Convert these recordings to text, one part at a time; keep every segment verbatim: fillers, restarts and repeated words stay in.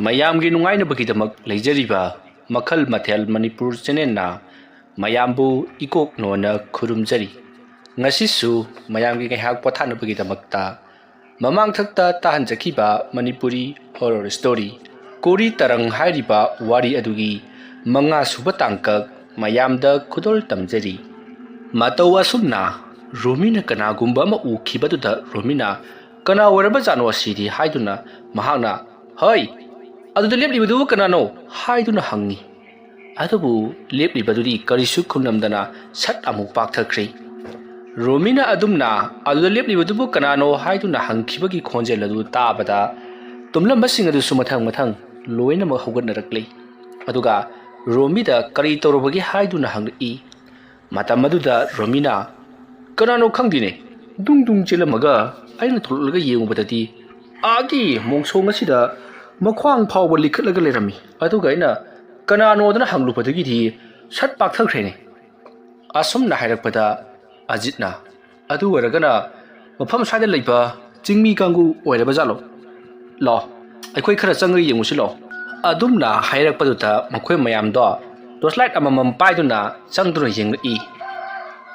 ꯃꯌꯥꯝꯒꯤ ꯅꯨꯡꯉꯥꯏꯅꯕꯒꯤꯗꯃꯛ ꯂꯩꯖꯔꯤꯕ ꯃꯈꯜ ꯃꯊꯦꯜ ꯃꯅꯤꯄꯨꯔ ꯆꯦꯅꯦꯜꯅ ꯃꯌꯥꯝꯕꯨ ꯏꯀꯣꯛ ꯅꯣꯟꯅ ꯈꯨꯔꯨꯝꯖꯔꯤ꯫ ꯉꯁꯤꯁꯨ ꯃꯌꯥꯝꯒꯤ ꯉꯥꯏꯍꯥꯛ ꯄꯣꯊꯥꯅꯕꯒꯤꯗꯃꯛꯇ ꯃꯃꯥꯡꯊꯛꯇ ꯇꯥꯍꯟꯖꯈꯤꯕ ꯃꯅꯤꯄꯨꯔꯤ ꯍꯣꯔꯔ ꯁ꯭ꯇꯣꯔꯤ ꯀꯣꯔꯤ ꯇꯔꯪ ꯍꯥꯏꯔꯤꯕ ꯋꯥꯔꯤ ꯑꯗꯨꯒꯤ ꯃꯉꯥ ꯁꯨꯕ ꯇꯥꯡꯀꯛ ꯃꯌꯥꯝꯗ ꯈꯨꯗꯣꯜ ꯇꯝꯖꯔꯤ꯫ ꯃꯇꯧ ꯑꯁꯨꯝꯅ ꯔꯣꯃꯤꯅ ꯀꯅꯥꯒꯨꯝꯕ ꯑꯃ ꯎꯈꯤꯕꯗꯨꯗ ꯔꯣꯃꯤꯅ "ꯀꯅꯥ ꯑꯣꯏꯔꯕꯖꯥꯠꯅꯣ ꯑꯁꯤꯗꯤ?" ꯍꯥꯏꯗꯨꯅ ꯃꯍꯥꯛꯅ "ꯍꯣꯏ, ꯑꯗꯨꯗ ꯂꯦꯞꯂꯤꯕꯗꯨꯕꯨ ꯀꯅꯥꯅꯣ?" ꯍꯥꯏꯗꯨꯅ ꯍꯪꯉꯤ꯫ ꯑꯗꯨꯕꯨ ꯂꯦꯞꯂꯤꯕꯗꯨꯗꯤ ꯀꯔꯤꯁꯨ ꯈꯨꯝꯂꯝꯗꯅ ꯁꯠ ꯑꯃꯨꯛ ꯄꯥꯛꯊꯈ꯭ꯔꯦ꯫ ꯔꯣꯃꯤꯅ ꯑꯗꯨꯝꯅ "ꯑꯗꯨꯗ ꯂꯦꯞꯂꯤꯕꯗꯨꯕꯨ ꯀꯅꯥꯅꯣ?" ꯍꯥꯏꯗꯨꯅ ꯍꯪꯈꯤꯕꯒꯤ ꯈꯣꯟꯖꯦꯜ ꯑꯗꯨ ꯇꯥꯕꯗ ꯇꯨꯝꯂꯝꯕꯁꯤꯡ ꯑꯗꯨꯁꯨ ꯃꯊꯪ ꯃꯊꯪ ꯂꯣꯏꯅꯃꯛ ꯍꯧꯒꯠꯅꯔꯛꯂꯦ꯫ ꯑꯗꯨꯒ ꯔꯣꯃꯤꯗ "ꯀꯔꯤ ꯇꯧꯔꯕꯒꯦ?" ꯍꯥꯏꯗꯨꯅ ꯍꯪꯂꯛꯏ꯫ ꯃꯇꯝ ꯑꯗꯨꯗ ꯔꯣꯃꯤꯅ "ꯀꯅꯥꯅꯣ ꯈꯪꯗꯦꯅꯦ, ꯗꯨꯡ ꯗꯨꯡ ꯆꯦꯜꯂꯝꯃꯒ ꯑꯩꯅ ꯊꯣꯛꯂꯛꯂꯒ ꯌꯦꯡꯉꯨꯕꯗꯗꯤ ꯑꯥꯒꯤ ꯃꯣꯡꯁꯣꯡ ꯑꯁꯤꯗ ꯃꯈ꯭ꯋꯥꯡ ꯐꯥꯎꯕ ꯂꯤꯈꯠꯂꯒ ꯂꯩꯔꯝꯃꯤ꯫ ꯑꯗꯨꯒ ꯑꯩꯅ ꯀꯅꯥꯅꯣꯗꯅ ꯍꯪꯂꯨꯕꯗꯒꯤꯗꯤ ꯁꯠ ꯄꯥꯛꯊꯈ꯭ꯔꯦꯅꯦ꯫" ꯑꯁꯨꯝꯅ ꯍꯥꯏꯔꯛꯄꯗ ꯑꯖꯤꯠꯅ "ꯑꯗꯨ ꯑꯣꯏꯔꯒꯅ ꯃꯐꯝ ꯑꯁ꯭ꯋꯥꯏꯗ ꯂꯩꯕ ꯆꯤꯡꯃꯤ ꯀꯥꯡꯕꯨ ꯑꯣꯏꯔꯕ ꯖꯥꯠꯂꯣ? ꯂꯥꯛꯑꯣ, ꯑꯩꯈꯣꯏ ꯈꯔ ꯆꯪꯉꯒ ꯌꯦꯡꯉꯨꯁꯤ ꯂꯥꯛꯑꯣ꯫" ꯑꯗꯨꯝꯅ ꯍꯥꯏꯔꯛꯄꯗꯨꯗ ꯃꯈꯣꯏ ꯃꯌꯥꯝꯗꯣ ꯇꯣꯔꯆ ꯂꯥꯏꯠ ꯑꯃꯃꯝ ꯄꯥꯏꯗꯨꯅ ꯆꯪꯗꯨꯅ ꯌꯦꯡꯂꯛꯏ꯫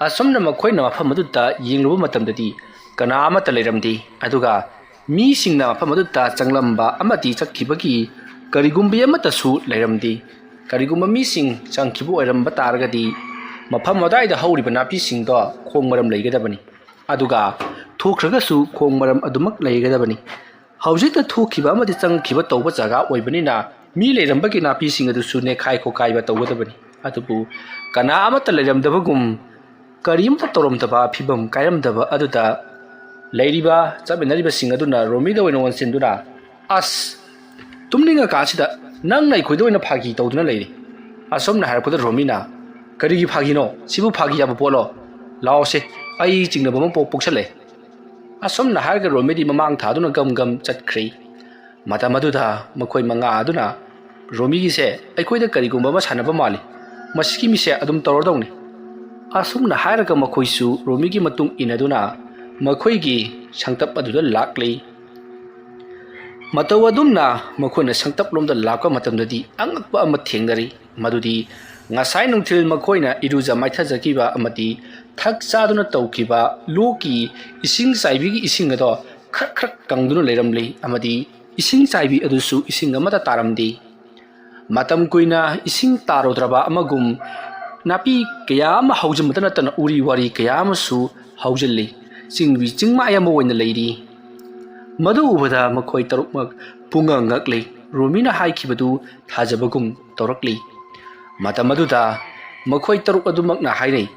ꯑꯁꯨꯝꯅ ꯃꯈꯣꯏꯅ ꯃꯐꯝ ꯑꯗꯨꯗ ꯌꯦꯡꯂꯨꯕ ꯃꯇꯝꯗꯗꯤ ꯀꯅꯥ ꯑꯃꯠꯇ ꯂꯩꯔꯝꯗꯦ꯫ ꯑꯗꯨꯒ ꯃꯤꯁꯤꯡꯅ ꯃꯐꯝ ꯑꯗꯨꯗ ꯆꯪꯂꯝꯕ ꯑꯃꯗꯤ ꯆꯠꯈꯤꯕꯒꯤ ꯀꯔꯤꯒꯨꯝꯕ ꯑꯃꯠꯇꯁꯨ ꯂꯩꯔꯝꯗꯦ꯫ ꯀꯔꯤꯒꯨꯝꯕ ꯃꯤꯁꯤꯡ ꯆꯪꯈꯤꯕ ꯑꯣꯏꯔꯝꯕ ꯇꯥꯔꯒꯗꯤ ꯃꯐꯝ ꯑꯗꯨꯋꯥꯏꯗ ꯍꯧꯔꯤꯕ ꯅꯥꯄꯤꯁꯤꯡꯗꯣ ꯈꯣꯡ ꯃꯔꯝ ꯂꯩꯒꯗꯕꯅꯤ꯫ ꯑꯗꯨꯒ ꯊꯣꯛꯈ꯭ꯔꯒꯁꯨ ꯈꯣꯡ ꯃꯔꯝ ꯑꯗꯨꯃꯛ ꯂꯩꯒꯗꯕꯅꯤ꯫ ꯍꯧꯖꯤꯛꯇ ꯊꯣꯛꯈꯤꯕ ꯑꯃꯗꯤ ꯆꯪꯈꯤꯕ ꯇꯧꯕ ꯖꯒꯥ ꯑꯣꯏꯕꯅꯤꯅ ꯃꯤ ꯂꯩꯔꯝꯕꯒꯤ ꯅꯥꯄꯤꯁꯤꯡ ꯑꯗꯨꯁꯨ ꯅꯦꯈꯥꯏ ꯈꯣꯀꯥꯏꯕ ꯇꯧꯒꯗꯕꯅꯤ꯫ ꯑꯗꯨꯕꯨ ꯀꯅꯥ ꯑꯃꯠꯇ ꯂꯩꯔꯝꯗꯕꯒꯨꯝ, ꯀꯔꯤꯝꯇ ꯇꯧꯔꯝꯗꯕ, ꯐꯤꯕꯝ ꯀꯥꯏꯔꯝꯗꯕ ꯑꯗꯨꯗ ꯂꯩꯔꯤꯕ ꯆꯠꯃꯤꯟꯅꯔꯤꯕꯁꯤꯡ ꯑꯗꯨꯅ ꯔꯣꯃꯤꯗ ꯑꯣꯏꯅ ꯑꯣꯟꯁꯤꯟꯗꯨꯅ, "ꯑꯁ, ꯇꯨꯝꯅꯤꯡꯉꯀꯥꯟꯁꯤꯗ ꯅꯪꯅ ꯑꯩꯈꯣꯏꯗ ꯑꯣꯏꯅ ꯐꯥꯒꯤ ꯇꯧꯗꯨꯅ ꯂꯩꯔꯤ꯫" ꯑꯁꯣꯝꯅ ꯍꯥꯏꯔꯛꯄꯗ ꯔꯣꯃꯤꯅ, "ꯀꯔꯤꯒꯤ ꯐꯥꯒꯤꯅꯣ? ꯁꯤꯕꯨ ꯐꯥꯒꯤ ꯌꯥꯕ ꯄꯣꯠꯂꯣ? ꯂꯥꯛꯑꯣꯁꯦ, ꯑꯩ ꯆꯤꯡꯅꯕ ꯑꯃ ꯄꯣꯛ-, ꯄꯣꯛꯁꯜꯂꯦ꯫" ꯑꯁꯨꯝꯅ ꯍꯥꯏꯔꯒ ꯔꯣꯃꯤꯗꯤ ꯃꯃꯥꯡ ꯊꯥꯗꯨꯅ ꯒꯝ ꯒꯝ ꯆꯠꯈ꯭ꯔꯦ꯫ ꯃꯇꯝ ꯑꯗꯨꯗ ꯃꯈꯣꯏ ꯃꯉꯥ ꯑꯗꯨꯅ, "ꯔꯣꯃꯤꯒꯤꯁꯦ ꯑꯩꯈꯣꯏꯗ ꯀꯔꯤꯒꯨꯝꯕ ꯑꯃ ꯁꯥꯟꯅꯕ ꯃꯥꯜꯂꯤ꯫ ꯃꯁꯤꯒꯤ ꯃꯤꯁꯦ ꯑꯗꯨꯝ ꯇꯧꯔꯗꯧꯅꯤ꯫" ꯑꯁꯨꯝꯅ ꯍꯥꯏꯔꯒ ꯃꯈꯣꯏꯁꯨ ꯔꯣꯃꯤꯒꯤ ꯃꯇꯨꯡ ꯏꯟꯅꯗꯨꯅ ꯃꯈꯣꯏꯒꯤ ꯁꯪꯇꯞ ꯑꯗꯨꯗ ꯂꯥꯛꯂꯤ꯫ ꯃꯇꯧ ꯑꯗꯨꯝꯅ ꯃꯈꯣꯏꯅ ꯁꯪꯇꯞꯂꯣꯝꯗ ꯂꯥꯛꯄ ꯃꯇꯝꯗꯗꯤ ꯑꯉꯛꯄ ꯑꯃ ꯊꯦꯡꯅꯔꯤ꯫ ꯃꯗꯨꯗꯤ ꯉꯁꯥꯏ ꯅꯨꯡꯊꯤꯜ ꯃꯈꯣꯏꯅ ꯏꯔꯨꯖ ꯃꯥꯏꯊꯖꯈꯤꯕ ꯑꯃꯗꯤ ꯊꯛ ꯆꯥꯗꯨꯅ ꯇꯧꯈꯤꯕ ꯂꯣꯛꯀꯤ ꯏꯁꯤꯡ ꯆꯥꯏꯕꯤꯒꯤ ꯏꯁꯤꯡ ꯑꯗꯣ ꯈꯔ ꯈꯔ ꯀꯪꯗꯨꯅ ꯂꯩꯔꯝꯂꯤ ꯑꯃꯗꯤ ꯏꯁꯤꯡ ꯆꯥꯏꯕꯤ ꯑꯗꯨꯁꯨ ꯏꯁꯤꯡ ꯑꯃꯠꯇ ꯇꯥꯔꯝꯗꯦ꯫ ꯃꯇꯝ ꯀꯨꯏꯅ ꯏꯁꯤꯡ ꯇꯥꯔꯨꯗ꯭ꯔꯕ ꯑꯃꯒꯨꯝ ꯅꯥꯄꯤ ꯀꯌꯥ ꯑꯃ ꯍꯧꯖꯤꯟꯕꯇ ꯅꯠꯇꯅ ꯎꯔꯤ ꯋꯥꯔꯤ ꯀꯌꯥ ꯑꯃꯁꯨ ꯍꯧꯖꯤꯜꯂꯤ꯫ ꯆꯤꯡꯕꯤ ꯆꯤꯡꯃꯥꯏ ꯑꯃ ꯑꯣꯏꯅ ꯂꯩꯔꯤ꯫ ꯃꯗꯨ ꯎꯕꯗ ꯃꯈꯣꯏ ꯇꯔꯨꯛꯃꯛ ꯄꯨꯡꯉꯛ ꯉꯛꯂꯤ꯫ ꯔꯣꯃꯤꯅ ꯍꯥꯏꯈꯤꯕꯗꯨ ꯊꯥꯖꯕꯒꯨꯝ ꯇꯧꯔꯛꯂꯤ꯫ ꯃꯇꯝ ꯑꯗꯨꯗ ꯃꯈꯣꯏ ꯇꯔꯨꯛ ꯑꯗꯨꯃꯛꯅ ꯍꯥꯏꯅꯩ,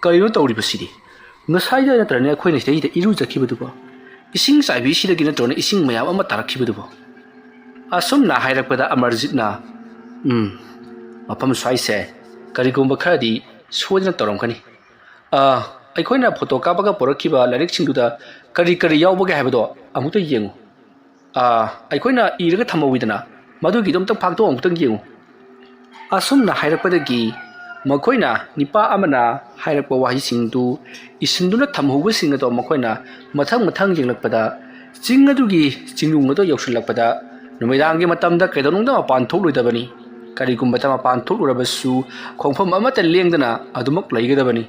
"ꯀꯔꯤꯅꯣ ꯇꯧꯔꯤꯕꯁꯤꯗꯤ? ꯉꯁꯥꯏꯗ ꯅꯠꯇ꯭ꯔꯅꯦ ꯑꯩꯈꯣꯏꯅ ꯁꯤꯗꯩꯗ ꯏꯔꯨꯖꯈꯤꯕꯗꯨꯕꯣ? ꯏꯁꯤꯡ ꯆꯥꯏꯕꯤꯁꯤꯗꯒꯤ ꯅꯠꯇ꯭ꯔꯣꯅꯦ ꯏꯁꯤꯡ ꯃꯌꯥꯝ ꯑꯃ ꯇꯥꯔꯛꯈꯤꯕꯗꯨꯕꯣ?" ꯑꯁꯨꯝꯅ ꯍꯥꯏꯔꯛꯄꯗ ꯑꯃꯔꯖꯤꯠꯅ, "ꯎꯝ, ꯃꯐꯝ ꯁ꯭ꯋꯥꯏꯁꯦ ꯀꯔꯤꯒꯨꯝꯕ ꯈꯔꯗꯤ ꯁꯣꯏꯗꯅ ꯇꯧꯔꯝꯒꯅꯤ꯫ ꯑꯥ, ꯑꯩꯈꯣꯏꯅ ꯐꯣꯇꯣ ꯀꯥꯞꯄꯒ ꯄꯨꯔꯛꯈꯤꯕ ꯂꯥꯏꯔꯤꯛꯁꯤꯡꯗꯨꯗ ꯀꯔꯤ ꯀꯔꯤ ꯌꯥꯎꯕꯒꯦ ꯍꯥꯏꯕꯗꯣ ꯑꯃꯨꯛꯇ ꯌꯦꯡꯉꯨ꯫ ꯑꯥ, ꯑꯩꯈꯣꯏꯅ ꯏꯔꯒ ꯊꯝꯍꯧꯋꯤꯗꯅ, ꯃꯗꯨꯒꯤꯗꯣ ꯑꯝꯇ ꯐꯥꯛꯇꯣꯛ ꯑꯃꯨꯛꯇꯪ ꯌꯦꯡꯉꯨ꯫" ꯑꯁꯨꯝꯅ ꯍꯥꯏꯔꯛꯄꯗꯒꯤ ꯃꯈꯣꯏꯅ ꯅꯤꯄꯥ ꯑꯃꯅ ꯍꯥꯏꯔꯛꯄ ꯋꯥꯍꯩꯁꯤꯡꯗꯨ ꯏꯁꯤꯟꯗꯨꯅ ꯊꯝꯍꯧꯕꯁꯤꯡ ꯑꯗꯣ ꯃꯈꯣꯏꯅ ꯃꯊꯪ ꯃꯊꯪ ꯌꯦꯡꯂꯛꯄꯗ, ꯆꯤꯡ ꯑꯗꯨꯒꯤ ꯆꯤꯡꯅꯨꯡ ꯑꯗꯣ ꯌꯧꯁꯤꯜꯂꯛꯄꯗ, ꯅꯨꯃꯤꯗꯥꯡꯒꯤ ꯃꯇꯝꯗ ꯀꯩꯗꯧꯅꯨꯡꯗ ꯃꯄꯥꯟ ꯊꯣꯛꯂꯣꯏꯗꯕꯅꯤ꯫ ꯀꯔꯤꯒꯨꯝꯕꯗ ꯃꯄꯥꯟ ꯊꯣꯛꯂꯨꯔꯕꯁꯨ ꯈꯣꯡꯐꯝ ꯑꯃꯠꯇ ꯂꯦꯡꯗꯅ ꯑꯗꯨꯃꯛ ꯂꯩꯒꯗꯕꯅꯤ꯫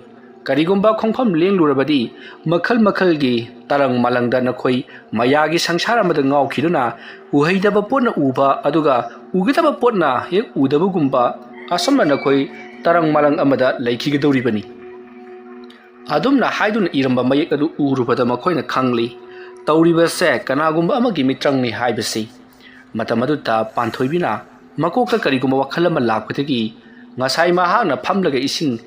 ꯀꯔꯤꯒꯨꯝꯕ ꯈꯣꯡꯐꯝ ꯂꯦꯡꯂꯨꯔꯕꯗꯤ ꯃꯈꯜ ꯃꯈꯜꯒꯤ ꯇꯔꯪ ꯃꯂꯪꯗ ꯅꯈꯣꯏ ꯃꯌꯥꯒꯤ ꯁꯪꯁꯥꯔ ꯑꯃꯗ ꯉꯥꯎꯈꯤꯗꯨꯅ ꯎꯍꯩꯗꯕ ꯄꯣꯠꯅ ꯎꯕ ꯑꯗꯨꯒ ꯎꯒꯗꯕ ꯄꯣꯠꯅ ꯍꯦꯛ ꯎꯗꯕꯒꯨꯝꯕ ꯑꯁꯨꯝꯅ ꯅꯈꯣꯏ ꯇꯔꯪ ꯃꯂꯪ ꯑꯃꯗ ꯂꯩꯈꯤꯒꯗꯧꯔꯤꯕꯅꯤ꯫ ꯑꯗꯨꯝꯅ ꯍꯥꯏꯗꯨꯅ ꯏꯔꯝꯕ ꯃꯌꯦꯛ ꯑꯗꯨ ꯎꯔꯨꯕꯗ ꯃꯈꯣꯏꯅ ꯈꯪꯂꯤ, ꯇꯧꯔꯤꯕꯁꯦ ꯀꯅꯥꯒꯨꯝꯕ ꯑꯃꯒꯤ ꯃꯤꯇ꯭ꯔꯪꯅꯤ ꯍꯥꯏꯕꯁꯤ꯫ ꯃꯇꯝ ꯑꯗꯨꯗ ꯄꯥꯟꯊꯣꯏꯕꯤꯅ ꯃꯀꯣꯛꯇ ꯀꯔꯤꯒꯨꯝꯕ ꯋꯥꯈꯜ ꯑꯃ ꯂꯥꯛꯄꯗꯒꯤ ꯉꯁꯥꯏ ꯃꯍꯥꯛꯅ ꯐꯝꯂꯒ ꯏꯁꯤꯡ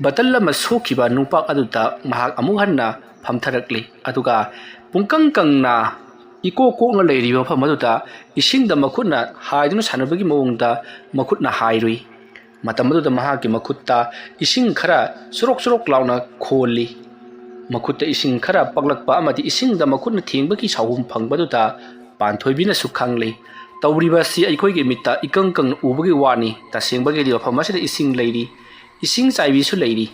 ꯕꯇꯜ ꯑꯃ ꯁꯣꯛꯈꯤꯕ ꯅꯨꯡꯄꯥꯛ ꯑꯗꯨꯗ ꯃꯍꯥꯛ ꯑꯃꯨꯛ ꯍꯟꯅ ꯐꯝꯊꯔꯛꯂꯤ꯫ ꯑꯗꯨꯒ ꯄꯨꯡꯀꯪ ꯀꯪꯅ ꯏꯀꯣꯛ ꯀꯣꯛꯅ ꯂꯩꯔꯤꯕ ꯃꯐꯝ ꯑꯗꯨꯗ ꯏꯁꯤꯡꯗ ꯃꯈꯨꯠꯅ ꯍꯥꯏꯗꯨꯅ ꯁꯥꯟꯅꯕꯒꯤ ꯃꯑꯣꯡꯗ ꯃꯈꯨꯠꯅ ꯍꯥꯏꯔꯨꯏ꯫ ꯃꯇꯝ ꯑꯗꯨꯗ ꯃꯍꯥꯛꯀꯤ ꯃꯈꯨꯠꯇ ꯏꯁꯤꯡ ꯈꯔ ꯆꯨꯔꯣꯛ ꯆꯨꯔꯣꯛ ꯂꯥꯎꯅ ꯈꯣꯜꯂꯤ꯫ ꯃꯈꯨꯠꯇ ꯏꯁꯤꯡ ꯈꯔ ꯄꯛꯂꯛꯄ ꯑꯃꯗꯤ ꯏꯁꯤꯡꯗ ꯃꯈꯨꯠꯅ ꯊꯦꯡꯕꯒꯤ ꯁꯥꯎꯍꯨꯝ ꯐꯪꯕꯗꯨꯗ ꯄꯥꯟꯊꯣꯏꯕꯤꯅꯁꯨ ꯈꯪꯂꯤ, ꯇꯧꯔꯤꯕ ꯑꯁꯤ ꯑꯩꯈꯣꯏꯒꯤ ꯃꯤꯠꯇ ꯏꯀꯪ ꯀꯪꯅ ꯎꯕꯒꯤ ꯋꯥꯅꯤ, ꯇꯁꯦꯡꯕꯒꯤꯗꯤ ꯃꯐꯝ ꯑꯁꯤꯗ ꯏꯁꯤꯡ ꯂꯩꯔꯤ, ꯏꯁꯤꯡ ꯆꯥꯏꯕꯤꯁꯨ ꯂꯩꯔꯤ꯫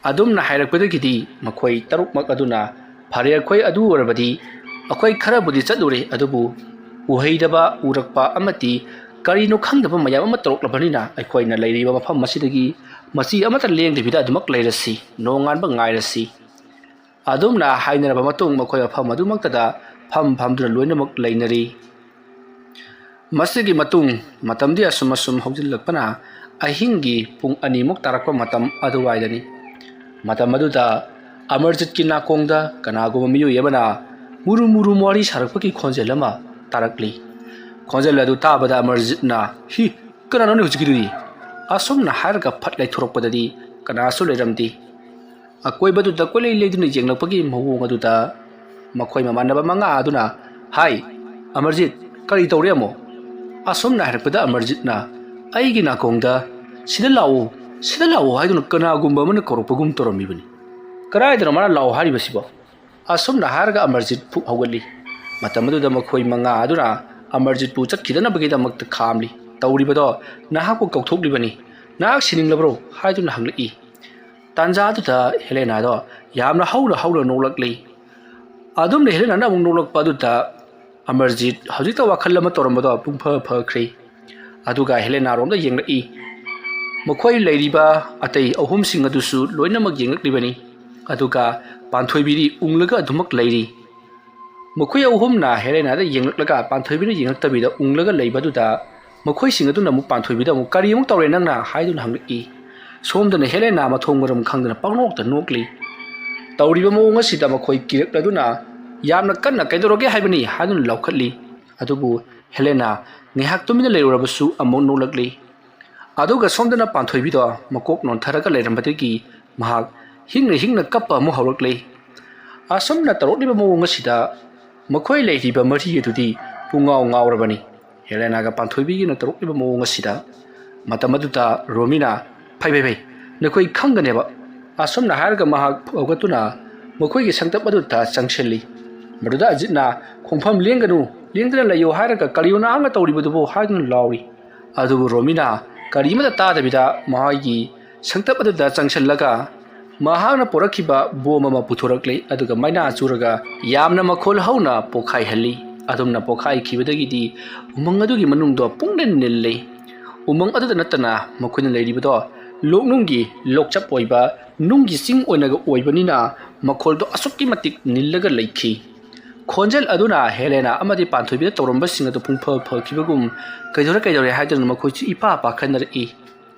ꯑꯗꯨꯝꯅ ꯍꯥꯏꯔꯛꯄꯗꯒꯤꯗꯤ ꯃꯈꯣꯏ ꯇꯔꯨꯛꯃꯛ ꯑꯗꯨꯅ, "ꯐꯔꯦ, ꯑꯩꯈꯣꯏ ꯑꯗꯨ ꯑꯣꯏꯔꯕꯗꯤ ꯑꯩꯈꯣꯏ ꯈꯔꯕꯨꯗꯤ ꯆꯠꯂꯨꯔꯦ, ꯑꯗꯨꯕꯨ ꯎꯍꯩꯗꯕ, ꯎꯔꯛꯄ ꯑꯃꯗꯤ ꯀꯔꯤꯅꯣ ꯈꯪꯗꯕ ꯃꯌꯥꯝ ꯑꯃ ꯇꯧꯔꯛꯂꯕꯅꯤꯅ, ꯑꯩꯈꯣꯏꯅ ꯂꯩꯔꯤꯕ ꯃꯐꯝ ꯑꯁꯤꯗꯒꯤ ꯃꯆꯤ ꯑꯃꯠꯇ ꯂꯦꯡꯗꯕꯤꯗ ꯑꯗꯨꯃꯛ ꯂꯩꯔꯁꯤ, ꯅꯣꯡꯉꯥꯟꯕ ꯉꯥꯏꯔꯁꯤ꯫ ꯑꯗꯨꯝꯅ ꯍꯥꯏꯅꯔꯕ ꯃꯇꯨꯡ, ꯃꯈꯣꯏ ꯃꯐꯝ ꯑꯗꯨꯃꯛꯇꯗ ꯐꯝ ꯐꯝꯗꯨꯅ ꯂꯣꯏꯅꯃꯛ ꯂꯩꯅꯔꯤ꯫ ꯃꯁꯤꯒꯤ ꯃꯇꯨꯡ ꯃꯇꯝꯗꯤ ꯑꯁꯨꯝ ꯑꯁꯨꯝ ꯍꯧꯖꯤꯜꯂꯛꯄꯅ, ꯑꯍꯤꯡꯒꯤ ꯄꯨꯡ ꯑꯅꯤꯃꯨꯛ ꯇꯥꯔꯛꯄ ꯃꯇꯝ ꯑꯗꯨꯋꯥꯏꯗꯅꯤ꯫ ꯃꯇꯝ ꯑꯗꯨꯗ ꯑꯃꯔꯖꯤꯠꯀꯤ ꯅꯥꯀꯣꯡꯗ ꯀꯅꯥꯒꯨꯝꯕ ꯃꯤꯑꯣꯏ ꯑꯃꯅ ꯃꯨꯔꯨ ꯃꯨꯔꯨ ꯋꯥꯔꯤ ꯁꯥꯔꯛꯄꯒꯤ ꯈꯣꯟꯖꯦꯜ ꯑꯃ ꯇꯥꯔꯛꯂꯤ꯫ ꯈꯣꯟꯖꯦꯜ ꯑꯗꯨ ꯇꯥꯕꯗ ꯑꯃꯔꯖꯤꯠꯅ, "ꯍꯤ, ꯀꯅꯥꯅꯣꯅꯦ ꯍꯧꯖꯤꯛꯀꯤꯗꯨꯗꯤ?" ꯑꯁꯨꯝꯅ ꯍꯥꯏꯔꯒ ꯐꯠ ꯂꯩꯊꯣꯔꯛꯄꯗꯗꯤ ꯀꯅꯥꯁꯨ ꯂꯩꯔꯝꯗꯦ꯫ ꯑꯀꯣꯏꯕꯗꯨꯗ ꯀꯣꯏꯂꯩ ꯂꯩꯗꯨꯅ ꯌꯦꯡꯂꯛꯄꯒꯤ ꯃꯑꯣꯡ ꯑꯗꯨꯗ ꯃꯈꯣꯏ ꯃꯃꯥꯟꯅꯕ ꯃꯉꯥ ꯑꯗꯨꯅ, "ꯍꯥꯏ, ꯑꯃꯔꯖꯤꯠ, ꯀꯔꯤ ꯇꯧꯔꯦ ꯑꯃꯨꯛ?" ꯑꯁꯨꯝꯅ ꯍꯥꯏꯔꯛꯄꯗ ꯑꯃꯔꯖꯤꯠꯅ, "ꯑꯩꯒꯤ ꯅꯥꯀꯣꯡꯗ 'ꯁꯤꯗ ꯂꯥꯛꯑꯣ, ꯁꯤꯗ ꯂꯥꯛꯑꯣ' ꯍꯥꯏꯗꯨꯅ ꯀꯅꯥꯒꯨꯝꯕ ꯑꯃꯅ ꯀꯧꯔꯛꯄꯒꯨꯝ ꯇꯧꯔꯝꯃꯤꯕꯅꯤ꯫ ꯀꯗꯥꯏꯗꯅꯣ ꯃꯥꯅ ꯂꯥꯛꯑꯣ ꯍꯥꯏꯔꯤꯕꯁꯤꯕꯣ?" ꯑꯁꯨꯝꯅ ꯍꯥꯏꯔꯒ ꯑꯃꯔꯖꯤꯠ ꯐꯨꯛ ꯍꯧꯒꯠꯂꯤ꯫ ꯃꯇꯝ ꯑꯗꯨꯗ ꯃꯈꯣꯏ ꯃꯉꯥ ꯑꯗꯨꯅ ꯑꯃꯔꯖꯤꯠꯄꯨ ꯆꯠꯈꯤꯗꯅꯕꯒꯤꯗꯃꯛꯇ ꯈꯥꯝꯂꯤ꯫ "ꯇꯧꯔꯤꯕꯗꯣ ꯅꯍꯥꯛꯄꯨ ꯀꯧꯊꯣꯛꯂꯤꯕꯅꯤ꯫ ꯅꯍꯥꯛ ꯁꯤꯅꯤꯡꯂꯕ꯭ꯔꯣ?" ꯍꯥꯏꯗꯨꯅ ꯍꯪꯂꯛꯏ꯫ ꯇꯥꯟꯖꯥ ꯑꯗꯨꯗ ꯍꯦꯂꯦꯅꯥꯗꯣ ꯌꯥꯝꯅ ꯍꯧꯅ ꯍꯧꯅ ꯅꯣꯛꯂꯛꯂꯤ꯫ ꯑꯗꯨꯝꯅ ꯍꯦꯂꯦꯅꯥꯅ ꯑꯃꯨꯛ ꯅꯣꯛꯂꯛꯄ ꯑꯗꯨꯗ ꯑꯃꯔꯖꯤꯠ ꯍꯧꯖꯤꯛꯇ ꯋꯥꯈꯜ ꯑꯃ ꯇꯧꯔꯝꯕꯗꯣ ꯄꯨꯡꯐ ꯐꯈ꯭ꯔꯦ꯫ ꯑꯗꯨꯒ ꯍꯦꯂꯦꯅꯥꯔꯣꯝꯗ ꯌꯦꯡꯂꯛꯏ꯫ ꯃꯈꯣꯏ ꯂꯩꯔꯤꯕ ꯑꯇꯩ ꯑꯍꯨꯝꯁꯤꯡ ꯑꯗꯨꯁꯨ ꯂꯣꯏꯅꯃꯛ ꯌꯦꯡꯂꯛꯂꯤꯕꯅꯤ꯫ ꯑꯗꯨꯒ ꯄꯥꯟꯊꯣꯏꯕꯤꯗꯤ ꯎꯪꯂꯒ ꯑꯗꯨꯃꯛ ꯂꯩꯔꯤ꯫ ꯃꯈꯣꯏ ꯑꯍꯨꯝꯅ ꯍꯦꯂꯦꯅꯥꯗ ꯌꯦꯡꯂꯛꯂꯒ ꯄꯥꯟꯊꯣꯏꯕꯤꯅ ꯌꯦꯡꯂꯛꯇꯕꯤꯗ ꯎꯪꯂꯒ ꯂꯩꯕ ꯑꯗꯨꯗ ꯃꯈꯣꯏꯁꯤꯡ ꯑꯗꯨꯅ ꯑꯃꯨꯛ ꯄꯥꯟꯊꯣꯏꯕꯤꯗ ꯑꯃꯨꯛ, "ꯀꯔꯤ ꯑꯃꯨꯛ ꯇꯧꯔꯦ ꯅꯪꯅ?" ꯍꯥꯏꯗꯨꯅ ꯍꯪꯂꯛꯏ꯫ ꯁꯣꯝꯗꯅ ꯍꯦꯂꯦꯅꯥ ꯃꯊꯣꯡ ꯃꯔꯝ ꯈꯪꯗꯅ ꯄꯪꯅꯣꯛꯇ ꯅꯣꯛꯂꯤ꯫ ꯇꯧꯔꯤꯕ ꯃꯑꯣꯡ ꯑꯁꯤꯗ ꯃꯈꯣꯏ ꯀꯤꯔꯛꯂꯗꯨꯅ ꯌꯥꯝꯅ ꯀꯟꯅ, "ꯀꯩꯗꯧꯔꯒꯦ ꯍꯥꯏꯕꯅꯤ?" ꯍꯥꯏꯗꯨꯅ ꯂꯥꯎꯈꯠꯂꯤ꯫ ꯑꯗꯨꯕꯨ ꯍꯦꯂꯦꯅꯥ ꯉꯥꯏꯍꯥꯛ ꯇꯨꯃꯤꯟꯅ ꯂꯩꯔꯨꯔꯕꯁꯨ ꯑꯃꯨꯛ ꯅꯣꯛꯂꯛꯂꯤ꯫ ꯑꯗꯨꯒ ꯁꯣꯝꯗꯅ ꯄꯥꯟꯊꯣꯏꯕꯤꯗꯣ ꯃꯀꯣꯛ ꯅꯣꯟꯊꯔꯒ ꯂꯩꯔꯝꯕꯗꯒꯤ ꯃꯍꯥꯛ ꯍꯤꯡꯅ ꯍꯤꯡꯅ ꯀꯞꯄ ꯑꯃꯨꯛ ꯍꯧꯔꯛꯂꯦ꯫ ꯑꯁꯨꯝꯅ ꯇꯧꯔꯛꯂꯤꯕ ꯃꯑꯣꯡ ꯑꯁꯤꯗ ꯃꯈꯣꯏ ꯂꯩꯔꯤꯕ ꯃꯔꯤ ꯑꯗꯨꯗꯤ ꯄꯨꯡꯉꯥꯎ ꯉꯥꯎꯔꯕꯅꯤ꯫ ꯍꯦꯂꯦꯅꯥꯒ ꯄꯥꯟꯊꯣꯏꯕꯤꯒꯤꯅ ꯇꯧꯔꯛꯂꯤꯕ ꯃꯑꯣꯡ ꯑꯁꯤꯗ ꯃꯇꯝ ꯑꯗꯨꯗ ꯔꯣꯃꯤꯅ, "ꯐꯩ, ꯐꯩ, ꯐꯩ, ꯅꯈꯣꯏ ꯈꯪꯒꯅꯦꯕ"꯫ ꯑꯁꯨꯝꯅ ꯍꯥꯏꯔꯒ ꯃꯍꯥꯛ ꯍꯧꯒꯠꯇꯨꯅ ꯃꯈꯣꯏꯒꯤ ꯁꯪꯇꯞ ꯑꯗꯨꯗ ꯆꯪꯁꯤꯜꯂꯤ꯫ ꯃꯗꯨꯗ ꯑꯖꯤꯠꯅ, "ꯈꯣꯡꯐꯝ ꯂꯦꯡꯒꯅꯨ, ꯂꯦꯡꯗꯅ ꯂꯩꯌꯨ ꯍꯥꯏꯔꯒ ꯀꯔꯤꯅꯣ ꯅꯍꯥꯛꯅ ꯇꯧꯔꯤꯕꯗꯨꯕꯨ?" ꯍꯥꯏꯗꯨꯅ ꯂꯥꯎꯔꯤ꯫ ꯑꯗꯨꯕꯨ ꯔꯣꯃꯤꯅ ꯀꯔꯤꯃꯠꯇ ꯇꯥꯗꯕꯤꯗ ꯃꯍꯥꯛꯀꯤ ꯁꯪꯇꯞ ꯑꯗꯨꯗ ꯆꯪꯁꯤꯜꯂꯒ ꯃꯍꯥꯛꯅ ꯄꯨꯔꯛꯈꯤꯕ ꯕꯣꯝ ꯑꯃ ꯄꯨꯊꯣꯔꯛꯂꯦ, ꯑꯗꯨꯒ ꯃꯩꯅꯥ ꯆꯨꯔꯒ ꯌꯥꯝꯅ ꯃꯈꯣꯜ ꯍꯧꯅ ꯄꯣꯈꯥꯏꯍꯜꯂꯤ꯫ ꯑꯗꯨꯝꯅ ꯄꯣꯈꯥꯏꯈꯤꯕꯗꯒꯤꯗꯤ ꯎꯃꯪ ꯑꯗꯨꯒꯤ ꯃꯅꯨꯡꯗꯣ ꯄꯨꯡꯅꯤꯜ ꯅꯤꯜꯂꯤ꯫ ꯎꯃꯪ ꯑꯗꯨꯗ ꯅꯠꯇꯅ ꯃꯈꯣꯏꯅ ꯂꯩꯔꯤꯕꯗꯣ ꯂꯣꯛꯅꯨꯡꯒꯤ ꯂꯣꯛꯆꯞ ꯑꯣꯏꯕ ꯅꯨꯡꯒꯤ ꯆꯤꯡ ꯑꯣꯏꯅꯒ ꯑꯣꯏꯕꯅꯤꯅ ꯃꯈꯣꯜꯗꯣ ꯑꯁꯨꯛꯀꯤ ꯃꯇꯤꯛ ꯅꯤꯜꯂꯒ ꯂꯩꯈꯤ꯫ ꯈꯣꯟꯖꯦꯜ ꯑꯗꯨꯅ ꯍꯦꯂꯦꯅꯥ ꯑꯃꯗꯤ ꯄꯥꯟꯊꯣꯏꯕꯤꯗ ꯇꯧꯔꯝꯕꯁꯤꯡ ꯑꯗꯨ ꯄꯨꯡꯐ ꯐꯈꯤꯕꯒꯨꯝ ꯀꯩꯗꯧꯔꯦ ꯀꯩꯗꯧꯔꯦ ꯍꯥꯏꯗꯨꯅ ꯃꯈꯣꯏꯁꯨ ꯏꯄꯥ ꯄꯥꯈꯠꯅꯔꯛꯏ꯫